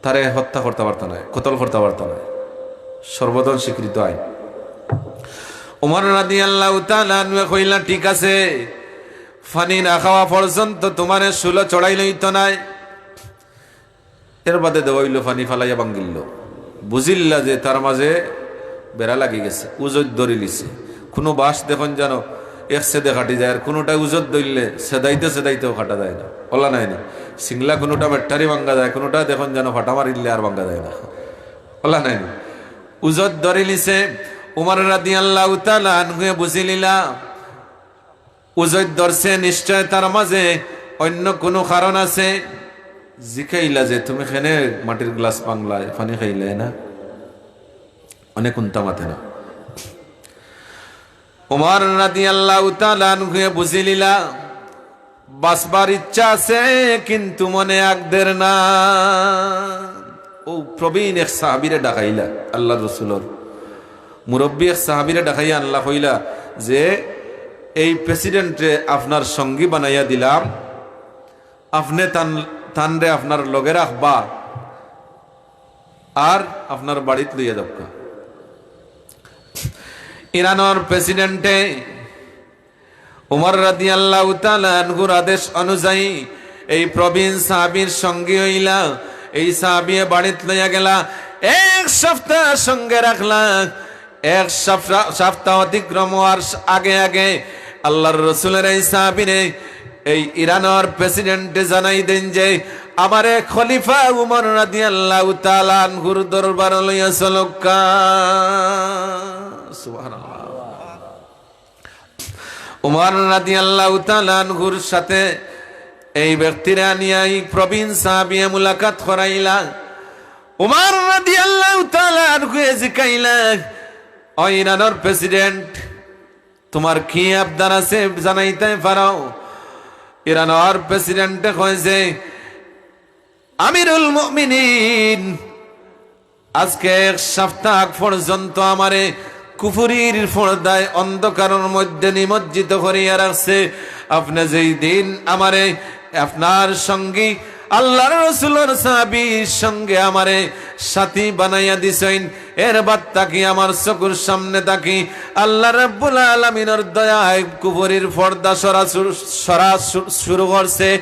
তারে হত্যা করতা পারতা নায়, কতল করতা পারতা নায়। সর্বজন স্বীকৃত আইন। উমর রাদিয়াল্লাহু তাআলা আনহুয়ে কইলা, "ঠিক আছে, পানি না খাওয়া পর্যন্ত তুমারে শুলো চড়াইলে অইতো নায়।" এর বাদে দেওয়া অইল, পানি ফালাইয়া ভাঙ্গিল। বুঝিলা যে তার মাঝে বেড়া লাগি গেছে, উজত ধরিলিছে। কুনু বাঁশ দেখইন যেন এক সেদে কাটি যায়, আর কুনুটায় উজত ধরলে সেদাইতে সেদাইতেও কাটা যায় না। অলা নায়নি? সিংলা কুনুটা বেট্টারি ভাঙ্গা যায়, কুনুটা দেখইন যেন ফাটা মারিলে আর ভাঙ্গা যায় না। অলা নায়নি? উজত ধরিলিছে। উমর রাদিয়াল্লাহু তাআলা আনহুয়ে বুঝিলিলা, উজত ধরছে, নিশ্চয় তার মাঝে অইন্য কুনু কারণ আছে। জিকাইলা যে, "তুমি কেনে মাটির গ্লাস ভাংলায়, পানি খাইলায় না?" অনে কুন্তা মাতে না। উমর রাদিয়াল্লাহু তাআলা আনহুয়ে বুঝিলিলা, বাঁচবার ইচ্ছা আছে, কিন্তু মনে আগদের না। অউ প্রবীণ এক সাহাবীরে ডাকাইলা, আল্লাহর রসুলর মুরব্বী এক সাহাবীরে ডাকাইয়া আনলা, কইলা যে, "এই প্রেসিডেন্টরে আপনার সঙ্গী বানাইয়া দিলাম, আপনে তান, তানরে আপনার লগে রাখবা আর আপনার বাড়িত লইয়া যাউক্কা।" ইরানর প্রেসিডেন্টে উমর রাদিয়াল্লাহু তাআলা আনহুর আদেশ অনুযায়ী এই প্রবীণ সাহাবীর সঙ্গী অইলা, এই সাহাবীয়ে বাড়িত লইয়া গেলা, এক সপ্তাহ সঙ্গে রাখলা। এক সপ্তাহ, সপ্তাহ অতিক্রম হওয়ার আগে আগে আল্লাহর রসুলর এই সাহাবীরে এই ইরানর প্রেসিডেন্টে জানাই দেইন যে, "আমারে খলিফা উমর রাদিয়াল্লাহু তাআলা আনহুর দরবার লইয়া চলউক্কা।" সুবহানাল্লাহ। উমর রাদিয়াল্লাহু তাআলা আনহুর সাথে এই ব্যক্তিরে আনিয়া এই প্রবীণ সাহাবীয়ে মুলাকাত করাইলা। উমর রাদিয়াল্লাহু তাআলা আনহুয়ে জিকাইলা, "ও ইরানর প্রেসিডেন্ট, তুমার কি আবদার আছে জানাইতায় পারো?" ইরানর প্রেসিডেন্টে কয় যে, "আমিরুল মুমিনিন, আজকে এক সপ্তাহ পর্যন্ত আমারে কুফুরির পর্দায় অন্ধকারর মধ্যে নিমজ্জিত করিয়া রাখছে। আপনে যেই দিন আমারে আপনার সঙ্গী, আল্লাহর রসুলর সাহাবীর সঙ্গে আমারে সাথী বানাইয়া দিছইন, এর বাদ থাকি আমার চকুর সামনে থাকি আল্লাহ রাব্বুল আলামিনর দয়ায় কুফুরির পর্দা সরা শুরু, সরা শু-, শুরু করছে।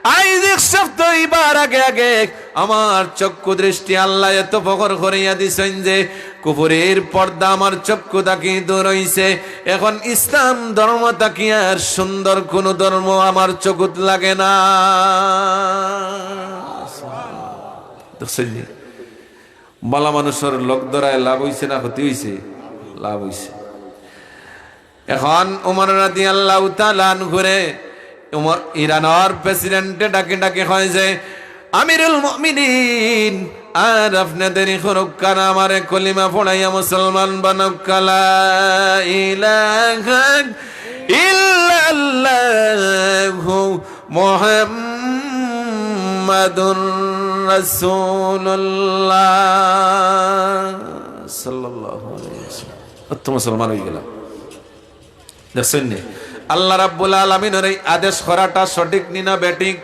আইজ এক সপ্তাহ অইবার আগে আগে আমার চক্ষু দৃষ্টি আল্লায় এত প্রখর করিয়া দিছইন যে কুফুরির পর্দা আমার চক্ষু থাকি দূর অইছে। এখন ইসলাম ধর্ম থাকি আর সুন্দর কুনু ধর্ম আমার চকুত লাগে না।" দেখছইন নি? ভালা মানুষর লগ ধরায় লাভ অইছে না ক্ষতি অইছে? লাভ অইছে। এখন উমর রাদিয়াল্লাহু তাআলা আনহুরে উমর, ইরানর প্রেসিডেন্টে ডাকি ডাকি কয় যে, "আমিরুল মুমিনিন, আর আপনে দেরি করউক্কা না, আমারে কলিমা পড়াইয়া মুসলমান বানাউক্কা, লা ইলাহা ইল্লাল্লাহু মুহাম্মাদুর রাসূলুল্লাহ সাল্লাল্লাহু আলাইহি ওয়াসাল্লাম।" অত মুসলমান অইগেলা। দেখছইন নি? আল্লাহ রাব্বুল আলামিনর এই আদেশ করাটা সঠিক নি না বেঠিক?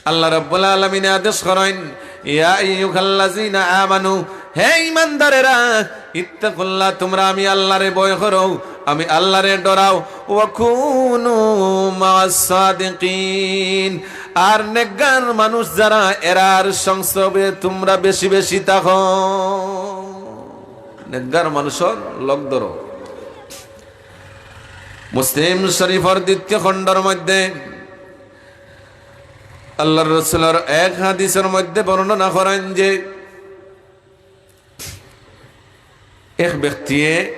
আল্লাহ রাব্বুল আলামিনে আদেশ করইন, "ইয়া আইয়ুহাল্লাযীনা আমানু, হে ঈমানদারেরা, ইত্তাকুল্লাহ, তোমরা আমি আল্লাহরে ভয় করো, আমি আল্লাহরে ডরাও, ওয়া কুনু মা'আস সাদিকিন, আর নেককার মানুষ যারা, এরার সংসর্গে তোমরা বেশি বেশি থাকো।" নেককার মানুষর লগ ধরো। মুসলিম শরীফর দ্বিতীয় খণ্ডর মধ্যে আল্লাহর রসুলর এক হাদিসর মধ্যে বর্ণনা করইন যে এক ব্যক্তিয়ে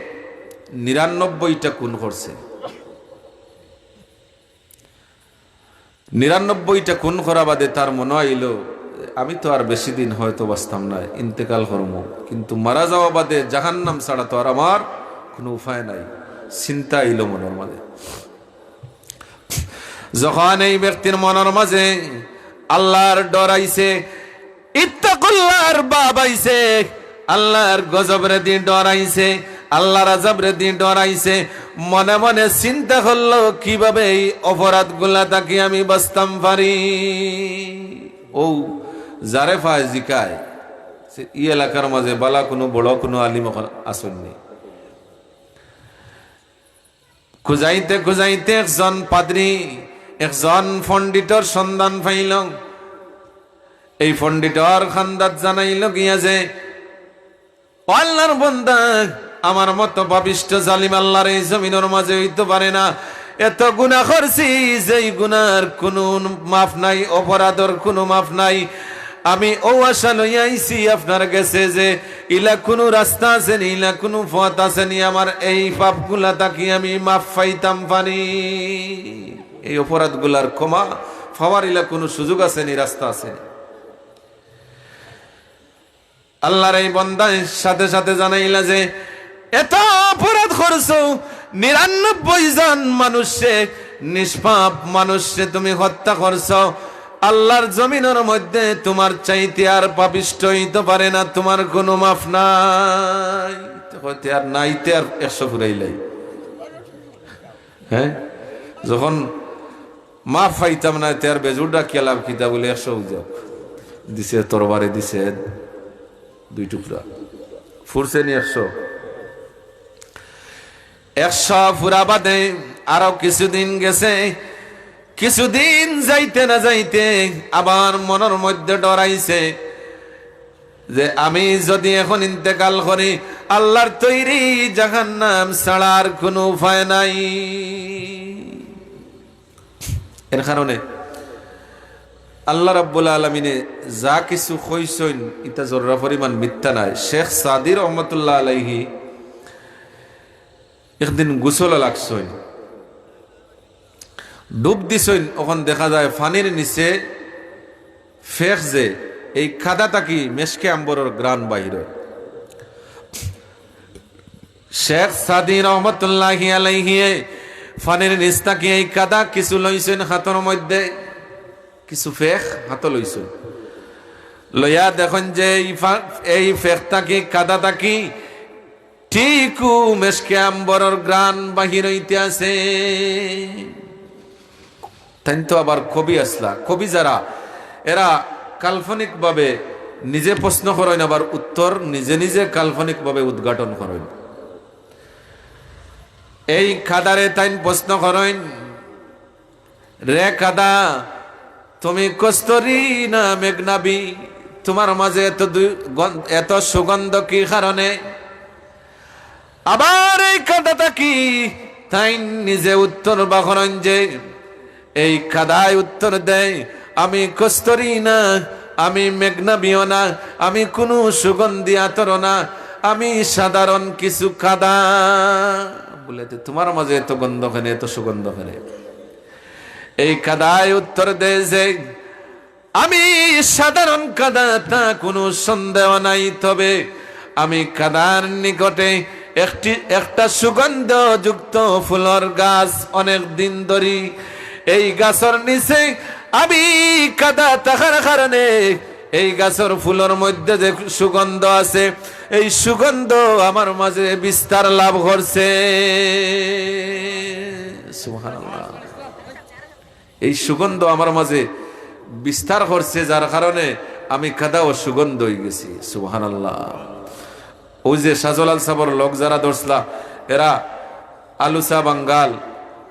নিরানব্বইটা খুন করছে। নিরানব্বইটা খুন করা বাদে তার মনো আইলো, "আমি তো আর বেশি দিন হয়তো বাঁচতাম নায়, ইন্তেকাল করমু, কিন্তু মারা যাওয়া বাদে জাহান্নাম ছাড়া তো আর আমার কুনু উপায় নাই।" চিন্তা আইলো মনর মাঝে। যখন এই ব্যক্তির মনর মাঝে আল্লাহর ডর আইছে, ইত্তাকুল্লাহর ভাব আইছে, আল্লাহর গজবরে দি ডর আইছে, আল্লাহর আযাবরে দি ডর আইছে, মনে মনে চিন্তা করলো, "কিভাবে এই অপরাধগুলা থাকি আমি বাঁচতাম পারি?" ও যারে পায় জিকায়, সে ই এলাকার মাঝে বালা কুনু বড় কুনু আলিম অকল আছইন নি। খুজাইতে খুজাইতে একজন পাদ্রী, একজন পণ্ডিতর সন্ধান পাইল। এই পণ্ডিতর খান্দাত জানাইল গিয়া যে, "ও আল্লাহর বন্দা, আমার মতো পাপিষ্ঠ জালিম আল্লাহর এই জমিনর মাঝে অইতো পারে না। এত গুনাহ করছি, যেই গুনার কুনু মাফ নাই, অপরাধর কুনু মাফ নাই। আমি অউ আশা লইয়া আইছি আপনার গেছে যে ইলা কুনু রাস্তা আছে নি, ইলা কুনু পথ আছে নি, আমার এই পাপগুলা থাকি আমি মাফ পাইতাম পারি, এই অপরাধগুলার ক্ষমা পাওয়ার ইলা কুনু সুযোগ আছে নি, রাস্তা আছে নি?" আল্লাহর এই বন্দায় সাথে সাথে জানাইলা যে, "এত অপরাধ করছো, নিরানব্বই জন মানুষরে, নিষ্পাপ মানুষরে তুমি হত্যা করছো। আল্লাহর জমিনর মধ্যে তোমার চাইতে আর পাপিষ্ঠ অইতো পারে না, তোমার কুনু মাফ নাই।" তো কইতে আর নাইতে আর একশো ফুরাইলাই। হ্যাঁ, যখন মাফ পাইতাম না, তে আর বেজুর ডাকিয়া লাভ কিতা? বলে, "একশো যাউক।" দিছে, তরবারি দিছে দুই টুকরা, ফুরছে নি একশো? একশো ফুরা বাদে আরো কিছুদিন গেছে। কিছুদিন যাইতে না যাইতে আবার মনর মধ্যে ডর আইছে যে আমি যদি এখন ইন্তেকাল করি, আল্লাহর তৈরি জাহান্নাম ছাড়া আর কুনু উপায় নাই। এর কারণে আল্লাহ রাব্বুল আলামিনে যা কিছু কইছইন, ইতা জর্রা পরিমাণ মিথ্যা নায়। শেখ সাদী রহমতুল্লাহ আলাইহি একদিন গোসল লাগছইন, ডুব দিছইন, অখন দেখা যায় পানির নিচে ফেক যে, এই কাদা থাকি মেশকে আম্বরর ঘ্রাণ বাহির অয়। শেখ সাদী রহমতুল্লাহি আলাইহি পানির নিচ থাকি এই কাদা কিছু লইছইন হাতর মধ্যে, কিছু ফেক হাতো লইছইন, লইয়া দেখইন যে এই ফা-, এই ফেক থাকি, কাদা থাকি ঠিকউ মেশকে আম্বরর ঘ্রাণ বাহির অইতে আছে। তাইন তো আবার কবি আছলা, কবি যারা, এরা কাল্পনিকভাবে নিজে প্রশ্ন করইন, আবার উত্তর নিজে নিজে কাল্পনিকভাবে উদ্ঘাটন করইন। এই কাদারে তাইন প্রশ্ন করইন, "রে কাদা, তুমি কস্তুরী না মেঘনাবী? তোমার মাঝে এত দু-, গন-, এত সুগন্ধ কি কারণে?" আবার এই কাদা থাকি তাইন নিজে উত্তর বাহরইন যে, এই কাদায় উত্তর দেয়, "আমি কস্তুরী না, আমি মেঘনাবীও না, আমি কুনু সুগন্ধি আতরও না, আমি সাধারণ কিছু কাদা।" বলে, "তে তোমার মাঝে এত গন্ধ কেনে, এত সুগন্ধ কেনে?" এই কাদায় উত্তর দেয় যে, "আমি সাধারণ কাদা, তা কুনু সন্দেহ নাই, তবে আমি কাদার নিকটে একটি, একটা সুগন্ধযুক্ত ফুলর গাছ অনেক দিন ধরি, এই গাছর নিচে আমি কাদা থাকার কারণে এই গাছর ফুলর মধ্যে যে সুগন্ধ আছে, এই সুগন্ধ আমার মাঝে বিস্তার লাভ করছে।" সুবহানাল্লাহ। এই সুগন্ধ আমার মাঝে বিস্তার করছে, যার কারণে আমি কাদাও সুগন্ধ অইগেছি। সুবহানাল্লাহ। অউ যে শাহজালাল সাবর লগ যারা ধরছলা, এরা আলুচা বাঙ্গাল,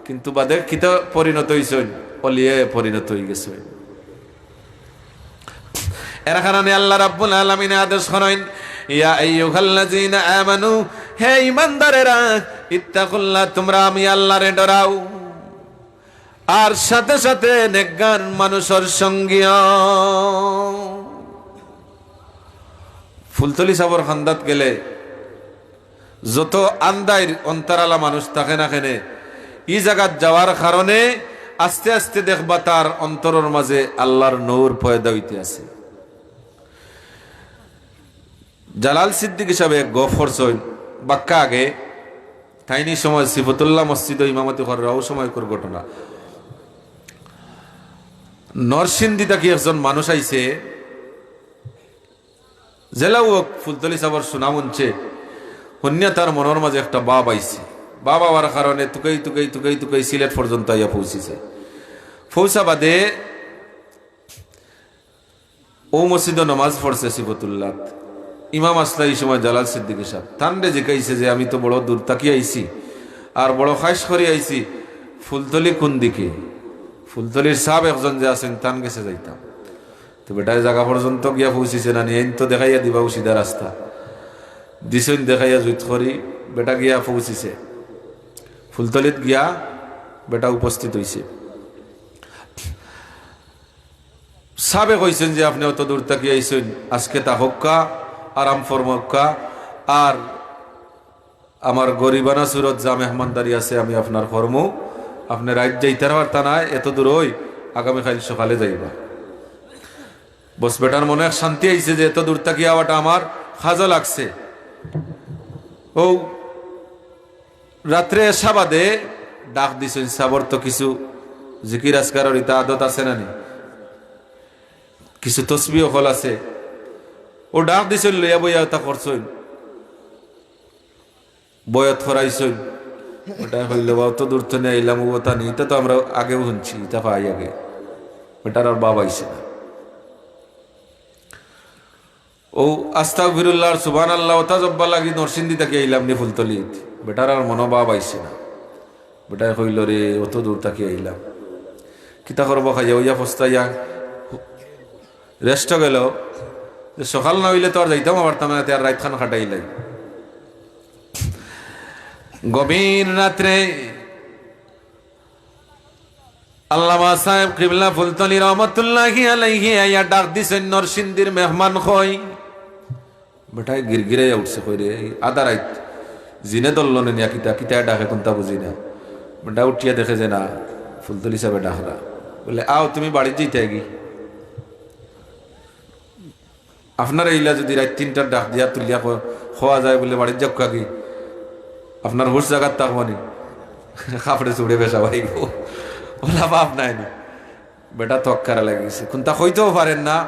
কিন্তু বাদে কিতা পরিণত অইছইন? অলিয়ে পরিণত অইগেছইন। এর কারণে আল্লাহ রাব্বুল আলামিনে আদেশ করইন, "ইয়া আইয়ুহাল্লাযীনা আমানু, হে ঈমানদারেরা, ইত্তাকুল্লাহ, তুমরা আমি আল্লাহরে ডরাও, আর সাথে সাথে নেককার মানুষর সঙ্গী অও।" ফুলতলি সাবর কান্দাত গেলে যত আন্দাইর অন্তরালা মানুষ থাকে না কেনে, ই জাগাত যাওয়ার কারণে আস্তে আস্তে দেখবা তার অন্তরর মাঝে আল্লাহর নূর পয়দা অইতে আছে। জালাল সিদ্দিকী সাবে এক গফ করছইন, বাক্কা আগে, তাইন ই সময় সিফতুল্লাহ মসজিদো ইমামতি কররা, অউ সময়কুর ঘটনা। নরসিংদী থাকি একজন মানুষ আইছে, যেলাউ অউক ফুলতলি সাবর সুনাম হুনছে, হুনিয়া তার মনর মাঝে একটা ভাব আইছে। ভাব আওয়ার কারণে তুকাই তুকাই তুকাই তুকাই সিলেট পর্যন্ত আইয়া পৌঁছিছে। পৌঁছা বাদে অউ মসজিদো নমাজ পড়ছে সিফতুল্লাত। ইমাম আছলা ই সময় জালাল সিদ্দিকী সাব। তানরে জিকাইছে যে, "আমি তো বড় দূর থাকি আইছি, আর বড় খাইশ করি আইছি, ফুলতলি কুন দিকে? ফুলতলির সাব একজন যে আছইন, তান গেছে যাইতাম।" তো বেটায় জাগা পর্যন্ত গিয়া পৌঁছিছে না নি, এইন তো দেখাইয়া দিবা সিধা রাস্তা। দিছইন দেখাইয়া জুইত করি, বেটা গিয়া পৌঁছিছে। ফুলতলিত গিয়া বেটা উপস্থিত অইছে। সাবে কইছইন যে, "আপনে অত দূর থাকি আইছইন, আজকে থাকউক্কা, আরাম ফরমাউক্কা, আর আমার গরিবানা সুরত যা মেহমানদারি আছে আমি আপনার করমু, আপনে রাইত যাইতার পারতা নায়, এত দূর অই, আগামীকাইল সকালে যাইবা।" বস, বেটার মনো এক শান্তি আইছে যে এত দূর থাকি আওয়াটা আমার কাজো লাগছে। অউ রাত্রে এশা বাদে ডাক দিছইন, সাবর তো কিছু জিকির আজকারর ইতা আদত আছে না নি, কিছু তসবিহ অকল আছে, অউ ডাক দিছইন, লইয়া বইয়া ইতা করছইন। বয়াত করাইছইন। বেটায় কইলো, "বা, অত দূর থনে আইলাম, অউ অতা নি, ইতা তো আমরা আগেও হুনছি, ইতা পাই আগে।" বেটার আর ভাব আইছে না। অউ আস্তাগফিরুল্লাহ আর সুবহানাল্লাহ অতা জপবার লাগি নরসিংদী থাকি আইলাম নি ফুলতলিত। বেটার আর মনো ভাব আইছে না। বেটায় কইলো, "রে, অত দূর থাকি আইলাম, কিতা করবো খাইয়া?" অইয়া পস্তাইয়া রেস্টো গেলো, যে সকাল না অইলে তো আর যাইতাম পারতাম না, তে আর রাইতখান কাটাইলাই। গভীর রাত্রে আল্লামা সাহেব কিবলা ফুলতলি রহমতুল্লাহি আলাইহি আইয়া ডাক দিছইন, "নরসিংদীর মেহমান কই?" বেটায় গিরগিরাইয়া উঠছে, কই রে, এই আধা রাইত জিনে ধরলো নে নিয়া কিতা, কিতায় ডাকে কুন্তা বুঝি না। বেটা উঠিয়া দেখে যে না, ফুলতলি সাবে ডাকরা। বলে, "আও, তুমি বাড়িত যাইতায় গি?" আপনারে ইলা যুদি রাইত তিনটার ডাক দিয়া তুলিয়া ক-, কওয়া যায় বুলে, "বাড়িত যাউক্কা গি, আপনার হুশ জাগাত থাকবো নি?" কাপড়ে চুড়ে বেশা বাইব। অলা ভাব নাই নি। বেটা তক্কারা লাগিছে। কুন্তা কইতেও পারের না,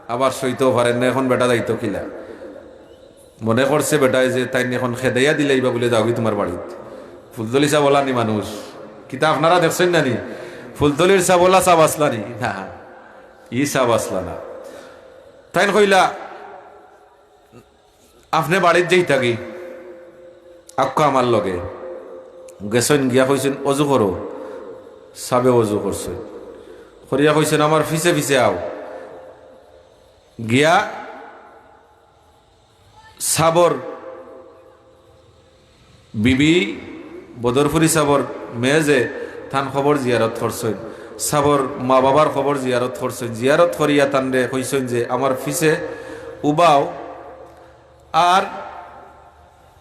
আবার সইতেও পারের না। এখন বেটা যাইতো কিলা? মনে করছে বেটায় যে তাইন এখন খেদাইয়া দিলাইবা বুলে, "যাওগি তুমার বাড়িত।" ফুলতলি সাব অলা নি মানুষ। কিতা আপনারা দেখছইন না নি? ফুলতলির সাব অলা সাব আছলা নি? না, ই সাব আছলা না। তাইন কইলা, "আপনে বাড়িত যাইতা গি, আউক্কা আমার লগে।" গেছইন, গিয়া কইছইন, "অজু করো।" সাবে অজু করছইন, করিয়া কইছইন, "আমার পিছে পিছে আও।" গিয়া সাবর বিবি বদরপুরি সাবর মেয়ে যে, তান কবর জিয়ারত করছইন, সাবর মা বাবার কবর জিয়ারত করছইন, জিয়ারত করিয়া তানরে কইছইন যে, "আমার পিছে উবাও, আর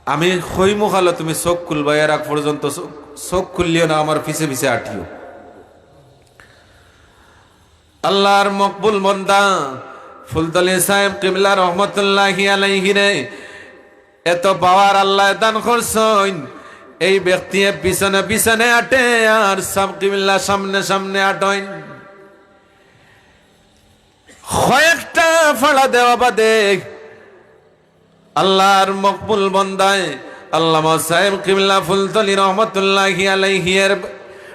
আমি কইমু খালো তুমি চউখ খুলবায়, এর আগ পর্যন্ত চউখ, চউখ খুললিও না, আমার পিছে পিছে আটিও।" আল্লার মকবুল বন্দা ফুলতলি সাহেব কিবলা রহমতুল্লাহি আলাইহিরে এত পাওয়ার আল্লায় দান করছইন, এই ব্যক্তিয়ে পিছনে পিছনে আটে আর সাব কিবলা সামনে সামনে আটইন। কয়েকটা ফাড়া দেওয়া বাদে আল্লার মকবুল বন্দায় আল্লামা সাহেব কিবলা ফুলতলি রহমতুল্লাহি আলাইহি এর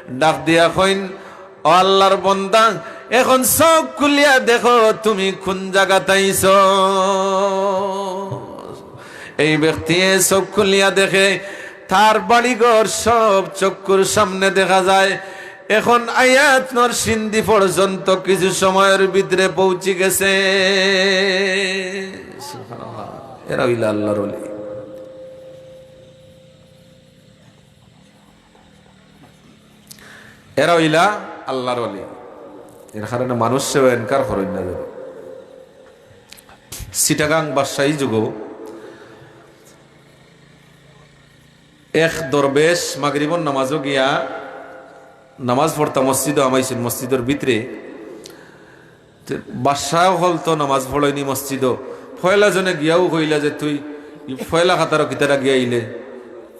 ডাক দিয়া কইন, "ও আল্লাহর বন্দা, এখন চউখ খুলিয়া দেখো তুমি কুন জাগাত আইছো।" এই ব্যক্তিয়ে চউখ খুলিয়া দেখে, তার বাড়িঘর সব চক্ষুর সামনে দেখা যায়। এখন আয়াত নরসিংদী পর্যন্ত কিছু সময়র ভিতরে পৌঁছি গেছে। সুবহানাল্লাহ। এরা অইলা আল্লাহর ওলি। এরা অইলা আল্লাহর ওলি। এর কারণে মানুষেও এনকার করইন না যেন। চিটাগাং বাদশাহী যুগো এক দরবেশ মাগরিবর নামাজো গিয়া নামাজ পড়তা মসজিদো হামাইছইন, মসজিদর ভিতরে। তে বাদশাহ অকল তো নামাজ পড়ইন নি মসজিদো। পয়লা জনে গিয়াউ কইলা যে, "তুই ই পয়লা কাতারো কিতার লাগি আইলে?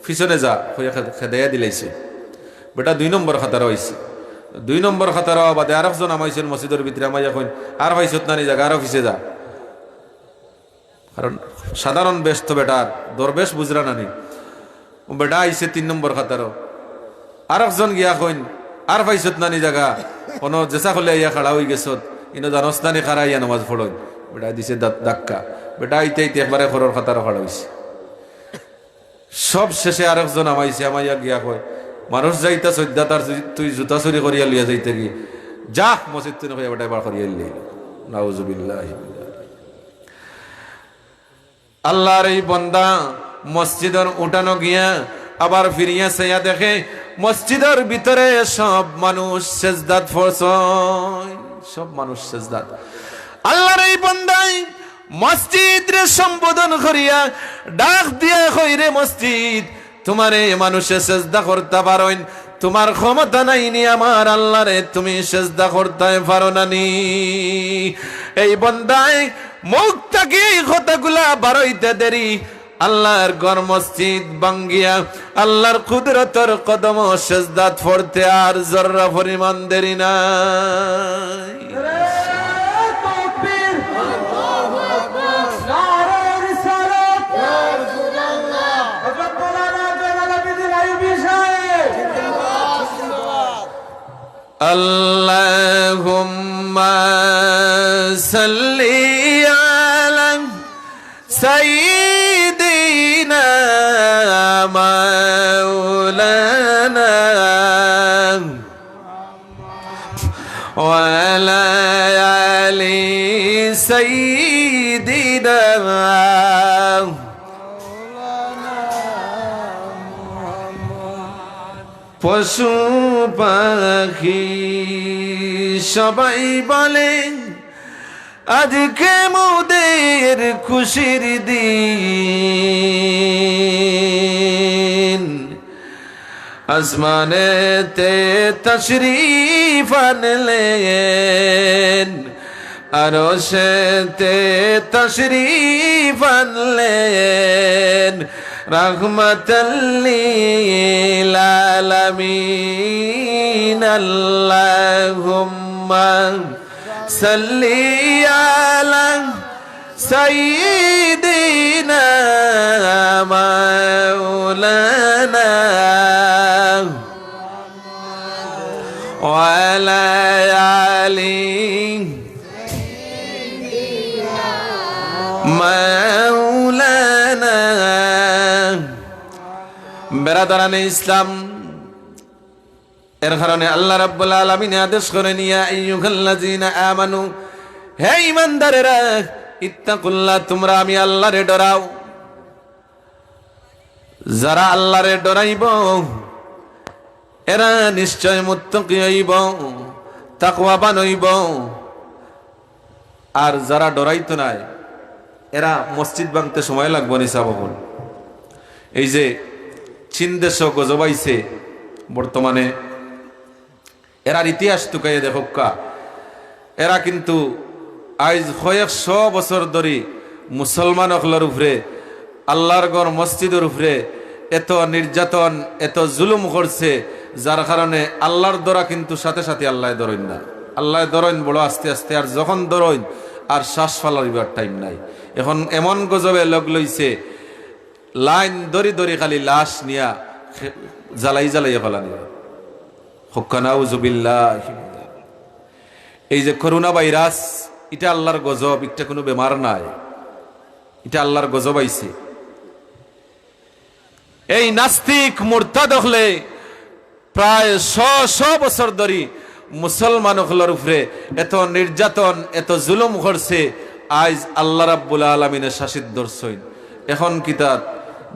পিছনে যা," কইয়া খে-, খেদাইয়া দিলাইছে। বেটা দুই নম্বর কাতারো আইছে। দুই নম্বর কাতারো আওয়া বাদে আরক জন হামাইছইন মসজিদর ভিতরে, হামাইয়া কইন, "আর পাইছত না নি জাগা, আরো পিছে যা।" কারণ সাধারণ বেশ তো বেটার, দরবেশ বুঝরা না নি। ও বেটা আইছে তিন নম্বর কাতারো। আরক জন গিয়া কইন, "আর পাইছত না নি জাগা? অনো যেছা খলে আইয়া খাড়া অইগেছত, ইনো জানোস না নি কারা আইয়া নামাজ পড়ইন?" বেটায় দিছে দা-, ধাক্কা। বেটা আইতে আইতে একবারে খরর কাতারো খাড়া অইছে। সব শেষে আরক জন হামাইছে, হামাইয়া গিয়া কয়, "মানুষ যাইতা সইদ্দা, তার জু-, তুই জুতা চুরি করিয়া লইয়া যাইতে কি? যা, মসজিদ তুই নকইয়া বেটায় বার করিয়া লইল।" নাউজুবিল্লাহ। আল্লাহর এই বন্দা মসজিদর উঠানো গিয়া আবার ফিরিয়া চাইয়া দেখে মসজিদর ভিতরে সব মানুষ সেজদাত পড়ছইন, সব মানুষ সেজদাত। আল্লাহর এই বন্দায় মসজিদরে সম্বোধন করিয়া ডাক দিয়া কয়, "রে মসজিদ, তুমারে মানুষে সেজদা করতা পারইন, তুমার ক্ষমতা নাই নি আমার আল্লাহরে তুমি সেজদা করতায় পারো না নি?" এই বন্দায় মুখ থাকি এই কথাগুলা বারইতে দেরি আল্লাহর ঘর মসজিদ ভাঙ্গিয়া আল্লাহর কুদরতর কদমো সেজদাত পড়তে আর জর্রা পরিমাণ দেরি নাই। اللهم صل على سيدنا مولانا وعلى آل سيدنا। পশু পাখি সবাই বলে, আজকে মোদের খুশির দিন। আসমানেতে তশরিফ আনলেন, আরশেতে তশরিফ আনলেন, রহমাতাল লিল আলামিন। আল্লাহুম্মা সাল্লি আলা সাইয়্যিদিনা মাওলানা ওয়া আলা আলি মাওলানা। বেরাদারানে ইসলাম, এর কারণে আল্লাহ রাব্বুল আলামিনে আদেশ করেন, "ইয়া আইয়ুহাল্লাযীনা আমানু", হে ঈমানদারেরা, "ইত্তাকুল্লাহ", তুমরা আমি আল্লাহরে ডরাও। যারা আল্লাহরে ডরাইবো, এরা নিশ্চয় মুত্তাকি অইবো, তাকওয়াবান অইবো। আর যারা ডরাইতো নায়, এরা মসজিদ ভাঙতে সময় লাগবো নি, সাব অকল? এই যে চীন দেশো গজব আইছে বর্তমানে, এরার ইতিহাস তুকাইয়া দেখউক্কা। এরা কিন্তু আইজ কয়েকশো বছর ধরি মুসলমান অকলর উপরে, আল্লাহর ঘর মসজিদর উপরে এত নির্যাতন, এত জুলুম করছে, যার কারণে আল্লাহর ডরা কিন্তু সাথে সাথে আল্লায় ডরইন না। আল্লায় ডরইন বড় আস্তে আস্তে, আর যখন ডরইন আর শ্বাস ফালাইবার টাইম নাই। এখন এমন গজবে লগ লইছে, লাইন ধরি ধরি খালি লাশ নিয়া খে-, জ্বালাই জ্বালাইয়া ফালানি। কউক্কা নাউজুবিল্লাহ। এই যে করোনা ভাইরাস, ইটা আল্লার গজব, ইটা কুনু বেমার নায়, ইটা আল্লার গজব আইছে। এই নাস্তিক মুরতাদ অকলে প্রায় শ শ বছর ধরি মুসলমান অকলর উপরে এত নির্যাতন, এত জুলুম করছে, আইজ আল্লাহ রাব্বুল আলামিনে শাসিত ধরছইন। এখন কিতা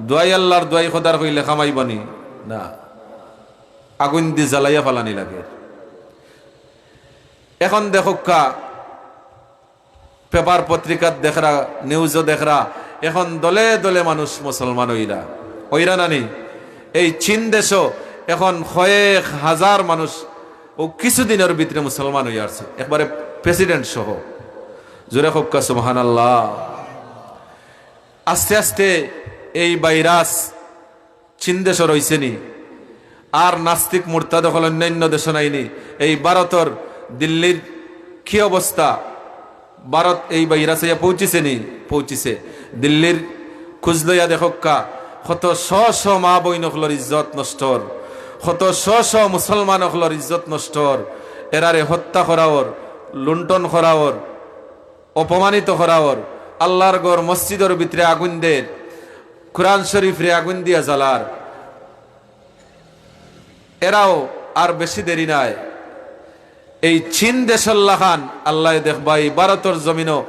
দোয়াই আল্লার দোয়াই খোদার কইলে কামাইবনি? না, আগুন দি জ্বালাইয়া ফালানি লাগে। এখন দেখউক্কা, পেপার পত্রিকাত দেখরা, নিউজও দেখরা, এখন দলে দলে মানুষ মুসলমান অইরা, অইরা নানি? এই চীন দেশও এখন কয়েক হাজার মানুষ অউ কিছুদিনর ভিতরে মুসলমান অইয়া আরছে, একবারে প্রেসিডেন্ট সহ। জোরে কউক্কা সুবহানাল্লাহ। আস্তে আস্তে এই ভাইরাস চীন দেশও রইছে নি। আর নাস্তিক মুরতাদ অকল অন্যান্য দেশও নাই নি। এই ভারতর দিল্লির কি অবস্থা? ভারত এই ভাইরাস আইয়া পৌঁছিছে নি? পৌঁছিছে। দিল্লির খুজ লইয়া দেখউক্কা, কত শ শ মা বইন অকলর ইজ্জত নষ্ট অর, কত শ শ মুসলমান অকলর ইজ্জত নষ্ট অর, এরারে হত্যা করা অর, লুণ্ঠন করা অর, অপমানিত করা অর, আল্লার ঘর মসজিদর ভিতরে আগুন দের, কুরআন শরীফরে আগুন দিয়া জ্বালার। এরাও আর বেশি দেরি নাই। এই চীন দেশর লাখান আল্লায় দেখবা, এই ভারতর জমিনও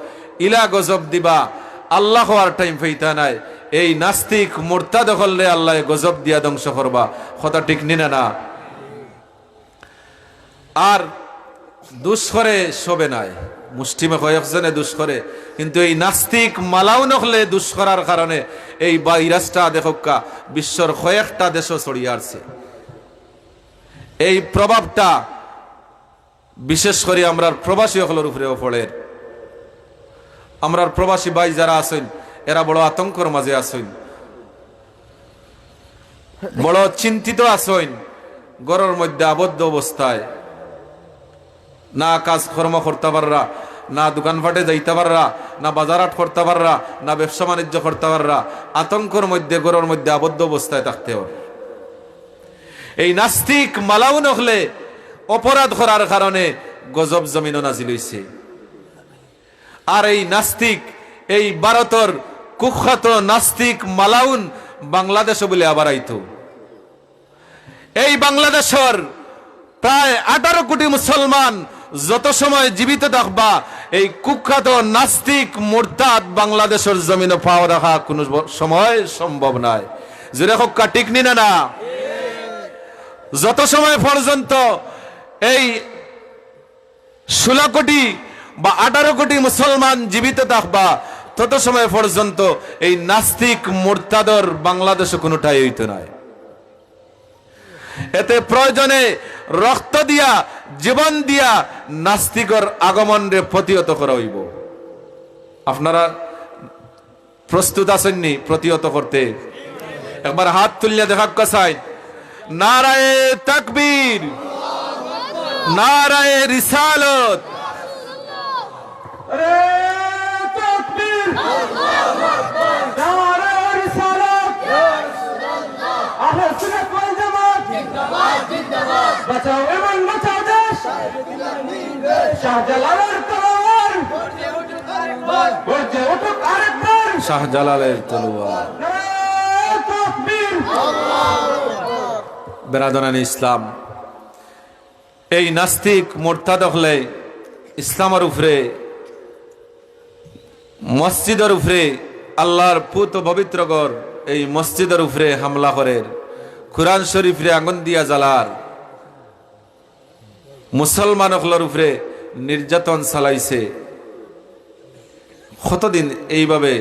ইলা গজব দিবা, আল্লাহ কওয়ার টাইম পাইতা নায়। এই নাস্তিক মুরতাদ অকলরে আল্লায় গজব দিয়া ধ্বংস করবা। কথা ঠিক নি না? না। আর দুষ করে সবে নায়, মুষ্টিমেয় কয়েকজনে দুষ করে, কিন্তু এই নাস্তিক মালাউন অকলে দুষ করার কারণে এই ভাইরাসটা দেখউক্কা বিশ্বর কয়েকটা দেশও ছড়িয়া আরছে। এই প্রভাবটা বিশেষ করি আমরার প্রবাসী অকলর উপরেও পড়ের। আমরার প্রবাসী ভাই যারা আছইন, এরা বড় আতঙ্কর মাঝে আছইন, বড় চিন্তিত আছইন। ঘরর মধ্যে আবদ্ধ অবস্থায় না কাজ কর্ম করতা পাররা, না দোকানপাটে যাইতা পাররা, না বাজার হাট করতা পাররা, না ব্যবসা বাণিজ্য করতা পাররা, আতঙ্কর মধ্যে ঘরর মধ্যে আবদ্ধ অবস্থায় থাকতে অর। এই নাস্তিক মালাউন অকলে অপরাধ করার কারণে গজব জমিনও নাজিল অইছে। আর এই নাস্তিক, এই ভারতর কুখ্যাত নাস্তিক মালাউন বাংলাদেশও বুলে আবার আইতো। এই বাংলাদেশর প্রায় আঠারো কোটি মুসলমান যত সময় জীবিত থাকবা, এই কুখ্যাত নাস্তিক মুরতাদ বাংলাদেশর জমিনও পাও রাখা কুনু ব-, সময় সম্ভব নায়। জোরে কউক্কা, ঠিক নি না? না। যত সময় পর্যন্ত এই ষোলো কোটি বা আঠারো কোটি মুসলমান জীবিত থাকবা, তত সময় পর্যন্ত এই নাস্তিক মুরতাদর বাংলাদেশও কুনু ঠাই অইতো নায়। এতে প্রয়োজনে রক্ত দিয়া, জীবন দিয়া নাস্তিকর আগমনরে প্রতিহত করা অইবো। আপনারা প্রস্তুত আছইন নি প্রতিহত করতে? একবার হাত তুলিয়া দেখাউক্কা চাই। নারায়ে তাকবীর, নারায়ে রিসালত। নারায়ে তাকবীর, নারায়ে রিসালত। আহলে সুন্নাত ওয়াল জামাত জিন্দাবাদ, জিন্দাবাদ। বাঁচাও ইমান, বাঁচাও দেশ। শাহজালালের তলোয়ার গর্জে উঠুক আরেকবার। শাহজালালের তলোয়ার। নারায়ে তাকবীর। বেরাদরানে ইসলাম, এই নাস্তিক মুরতাদ অকলে ইসলামর উপরে, মসজিদর উপরে, আল্লার পুত পবিত্র ঘর, এই মসজিদর উপরে হামলা করের, কুরআন শরীফরে আগুন দিয়া জ্বালার, মুসলমান অকলর উপরে নির্যাতন চালাইছে। কতদিন এইভাবে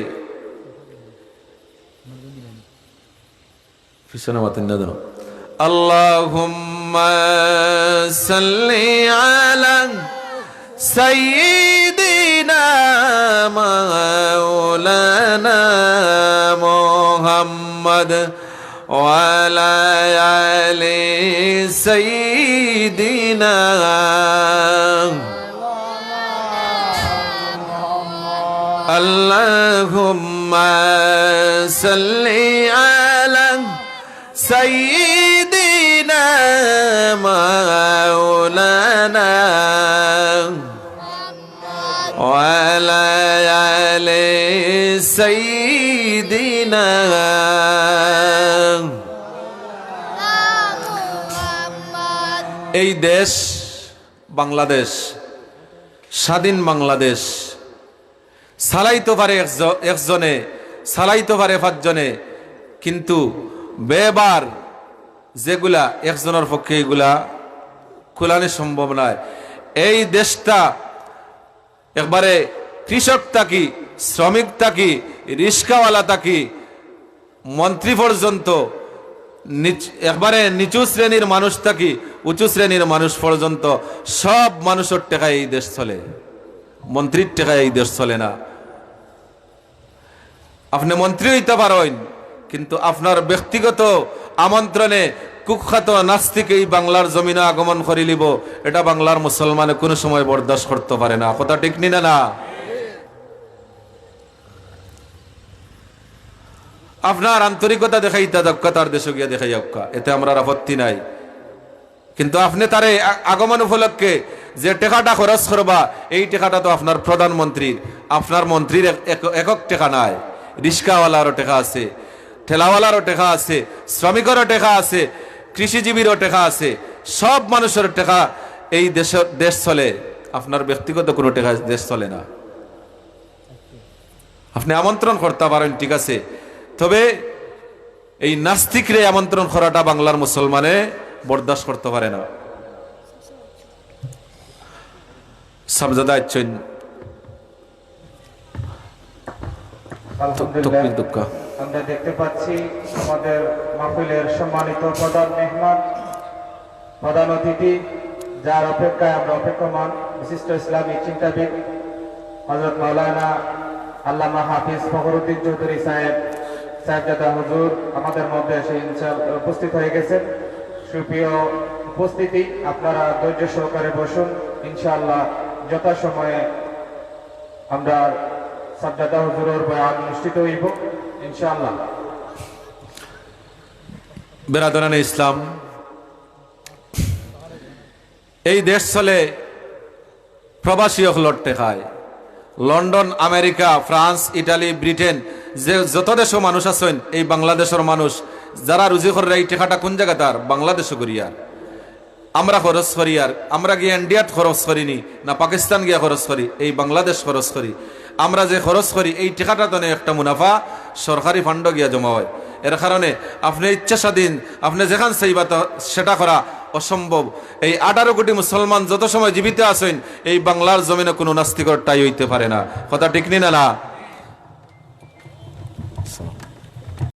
পিছনে মাতেন না যেন। اللهم صل على سيدنا مولانا محمد وعلى آل سيدنا. اللهم صل على سيدنا مولانا وعلى آل سيدنا। এই দেশ বাংলাদেশ, স্বাধীন বাংলাদেশ, চালাইতো পারে একজ-, একজনে, চালাইতো পারে পাঁচজনে, কিন্তু বেবার যেগুলা একজনর পক্ষে এইগুলা কুলানি সম্ভব নায়। এই দেশটা একবারে কৃষক থাকি, শ্রমিক থাকি, রিক্সাওয়ালা থাকি, মন্ত্রী পর্যন্ত, নিচ-, একবারে নিচু শ্রেণীর মানুষ থাকি উঁচু শ্রেণীর মানুষ পর্যন্ত সব মানুষর টেকায় এই দেশ চলে, মন্ত্রীর টেকায় এই দেশ চলে না। আপনে মন্ত্রী অইতা পারইন, কিন্তু আপনার ব্যক্তিগত আমন্ত্রণে কুখ্যাত নাস্তিক এই বাংলার জমিনো আগমন করিলিবো, এটা বাংলার মুসলমানে কুনু সময় বরদাস্ত করতো পারে না। কথা ঠিক নি না? না, আপনার আন্তরিকতা দেখাইতা যাউক্কা, তার দেশো গিয়া দেখাই যাউক্কা, এতে আমরার আপত্তি নাই। কিন্তু আপনে তারে আ-, আগমন উপলক্ষে যে টেকাটা খরচ করবা, এই টেকাটা তো আপনার প্রধানমন্ত্রীর, আপনার মন্ত্রীর এক-, এক-, একক টেকা নায়। রিক্সাওয়ালারও টেকা আছে, ঠেলাওয়ালারও টেকা আছে, শ্রমিকরও টেকা আছে, কৃষিজীবীরও টেকা আছে, সব মানুষর টেকা এই দেশ, দেশ চলে। আপনার ব্যক্তিগত কুনু টেকা দেশ চলে না। আপনে আমন্ত্রণ করতা পারইন, ঠিক আছে, তবে এই নাস্তিকরে আমন্ত্রণ করাটা বাংলার মুসলমানে বরদাস্ত করতো পারে না। সাবজাদা আইচ্ছইন। আলহামদুলিল্লাহ। তকবির দুক্কা। আমরা দেখতে পাচ্ছি আমাদের মাহফিলের সম্মানিত প্রধান মেহমান, প্রধান অতিথি, যার অপেক্ষায় আমরা অপেক্ষমান, বিশিষ্ট ইসলামী চিন্তাবিদ হযরত মাওলানা আল্লামা হাফিজ ফখরুদ্দিন চৌধুরী সাহেব, সাহেবজাদা হুজুর আমাদের মধ্যে এসে ইনশাআল্লাহ উপস্থিত হয়ে গেছেন। সুপ্রিয় উপস্থিতি, আপনারা ধৈর্য সহকারে বসুন, ইনশাআল্লাহ যথাসময়ে আমরা সাহেবজাদা হুজুরর বয়ান অনুষ্ঠিত হইব ইনশাআল্লাহ। বেরাদরানে ইসলাম, এই দেশ চলে প্রবাসী অকলর টেকায়। London, America, France, Italy, Britain, যে যত দেশো মানুষ আছইন, এই বাংলাদেশর মানুষ যারা রুজি কররা, এই টেকাটা কুন জাগাত আর বাংলাদেশো করিয়ার। আমরা খরচ করিয়ার, আমরা গিয়া ইন্ডিয়াত খরচ করিনি, না পাকিস্তান গিয়া খরচ করি, এই বাংলাদেশ খরচ করি। আমরা যে খরচ করি, এই টেকাটা তনে একটা মুনাফা সরকারি ফান্ডো গিয়া জমা অয়। এর কারণে আপনে ইচ্ছা স্বাধীন, আপনে যেখান চাইবা তা সেটা করা অসম্ভব। এই আঠারো কোটি মুসলমান যত সময় জীবিত আছইন, এই বাংলার জমিনো কুনু নাস্তিকর ঠাই অইতে পারে না। কথা ঠিক নি না? না।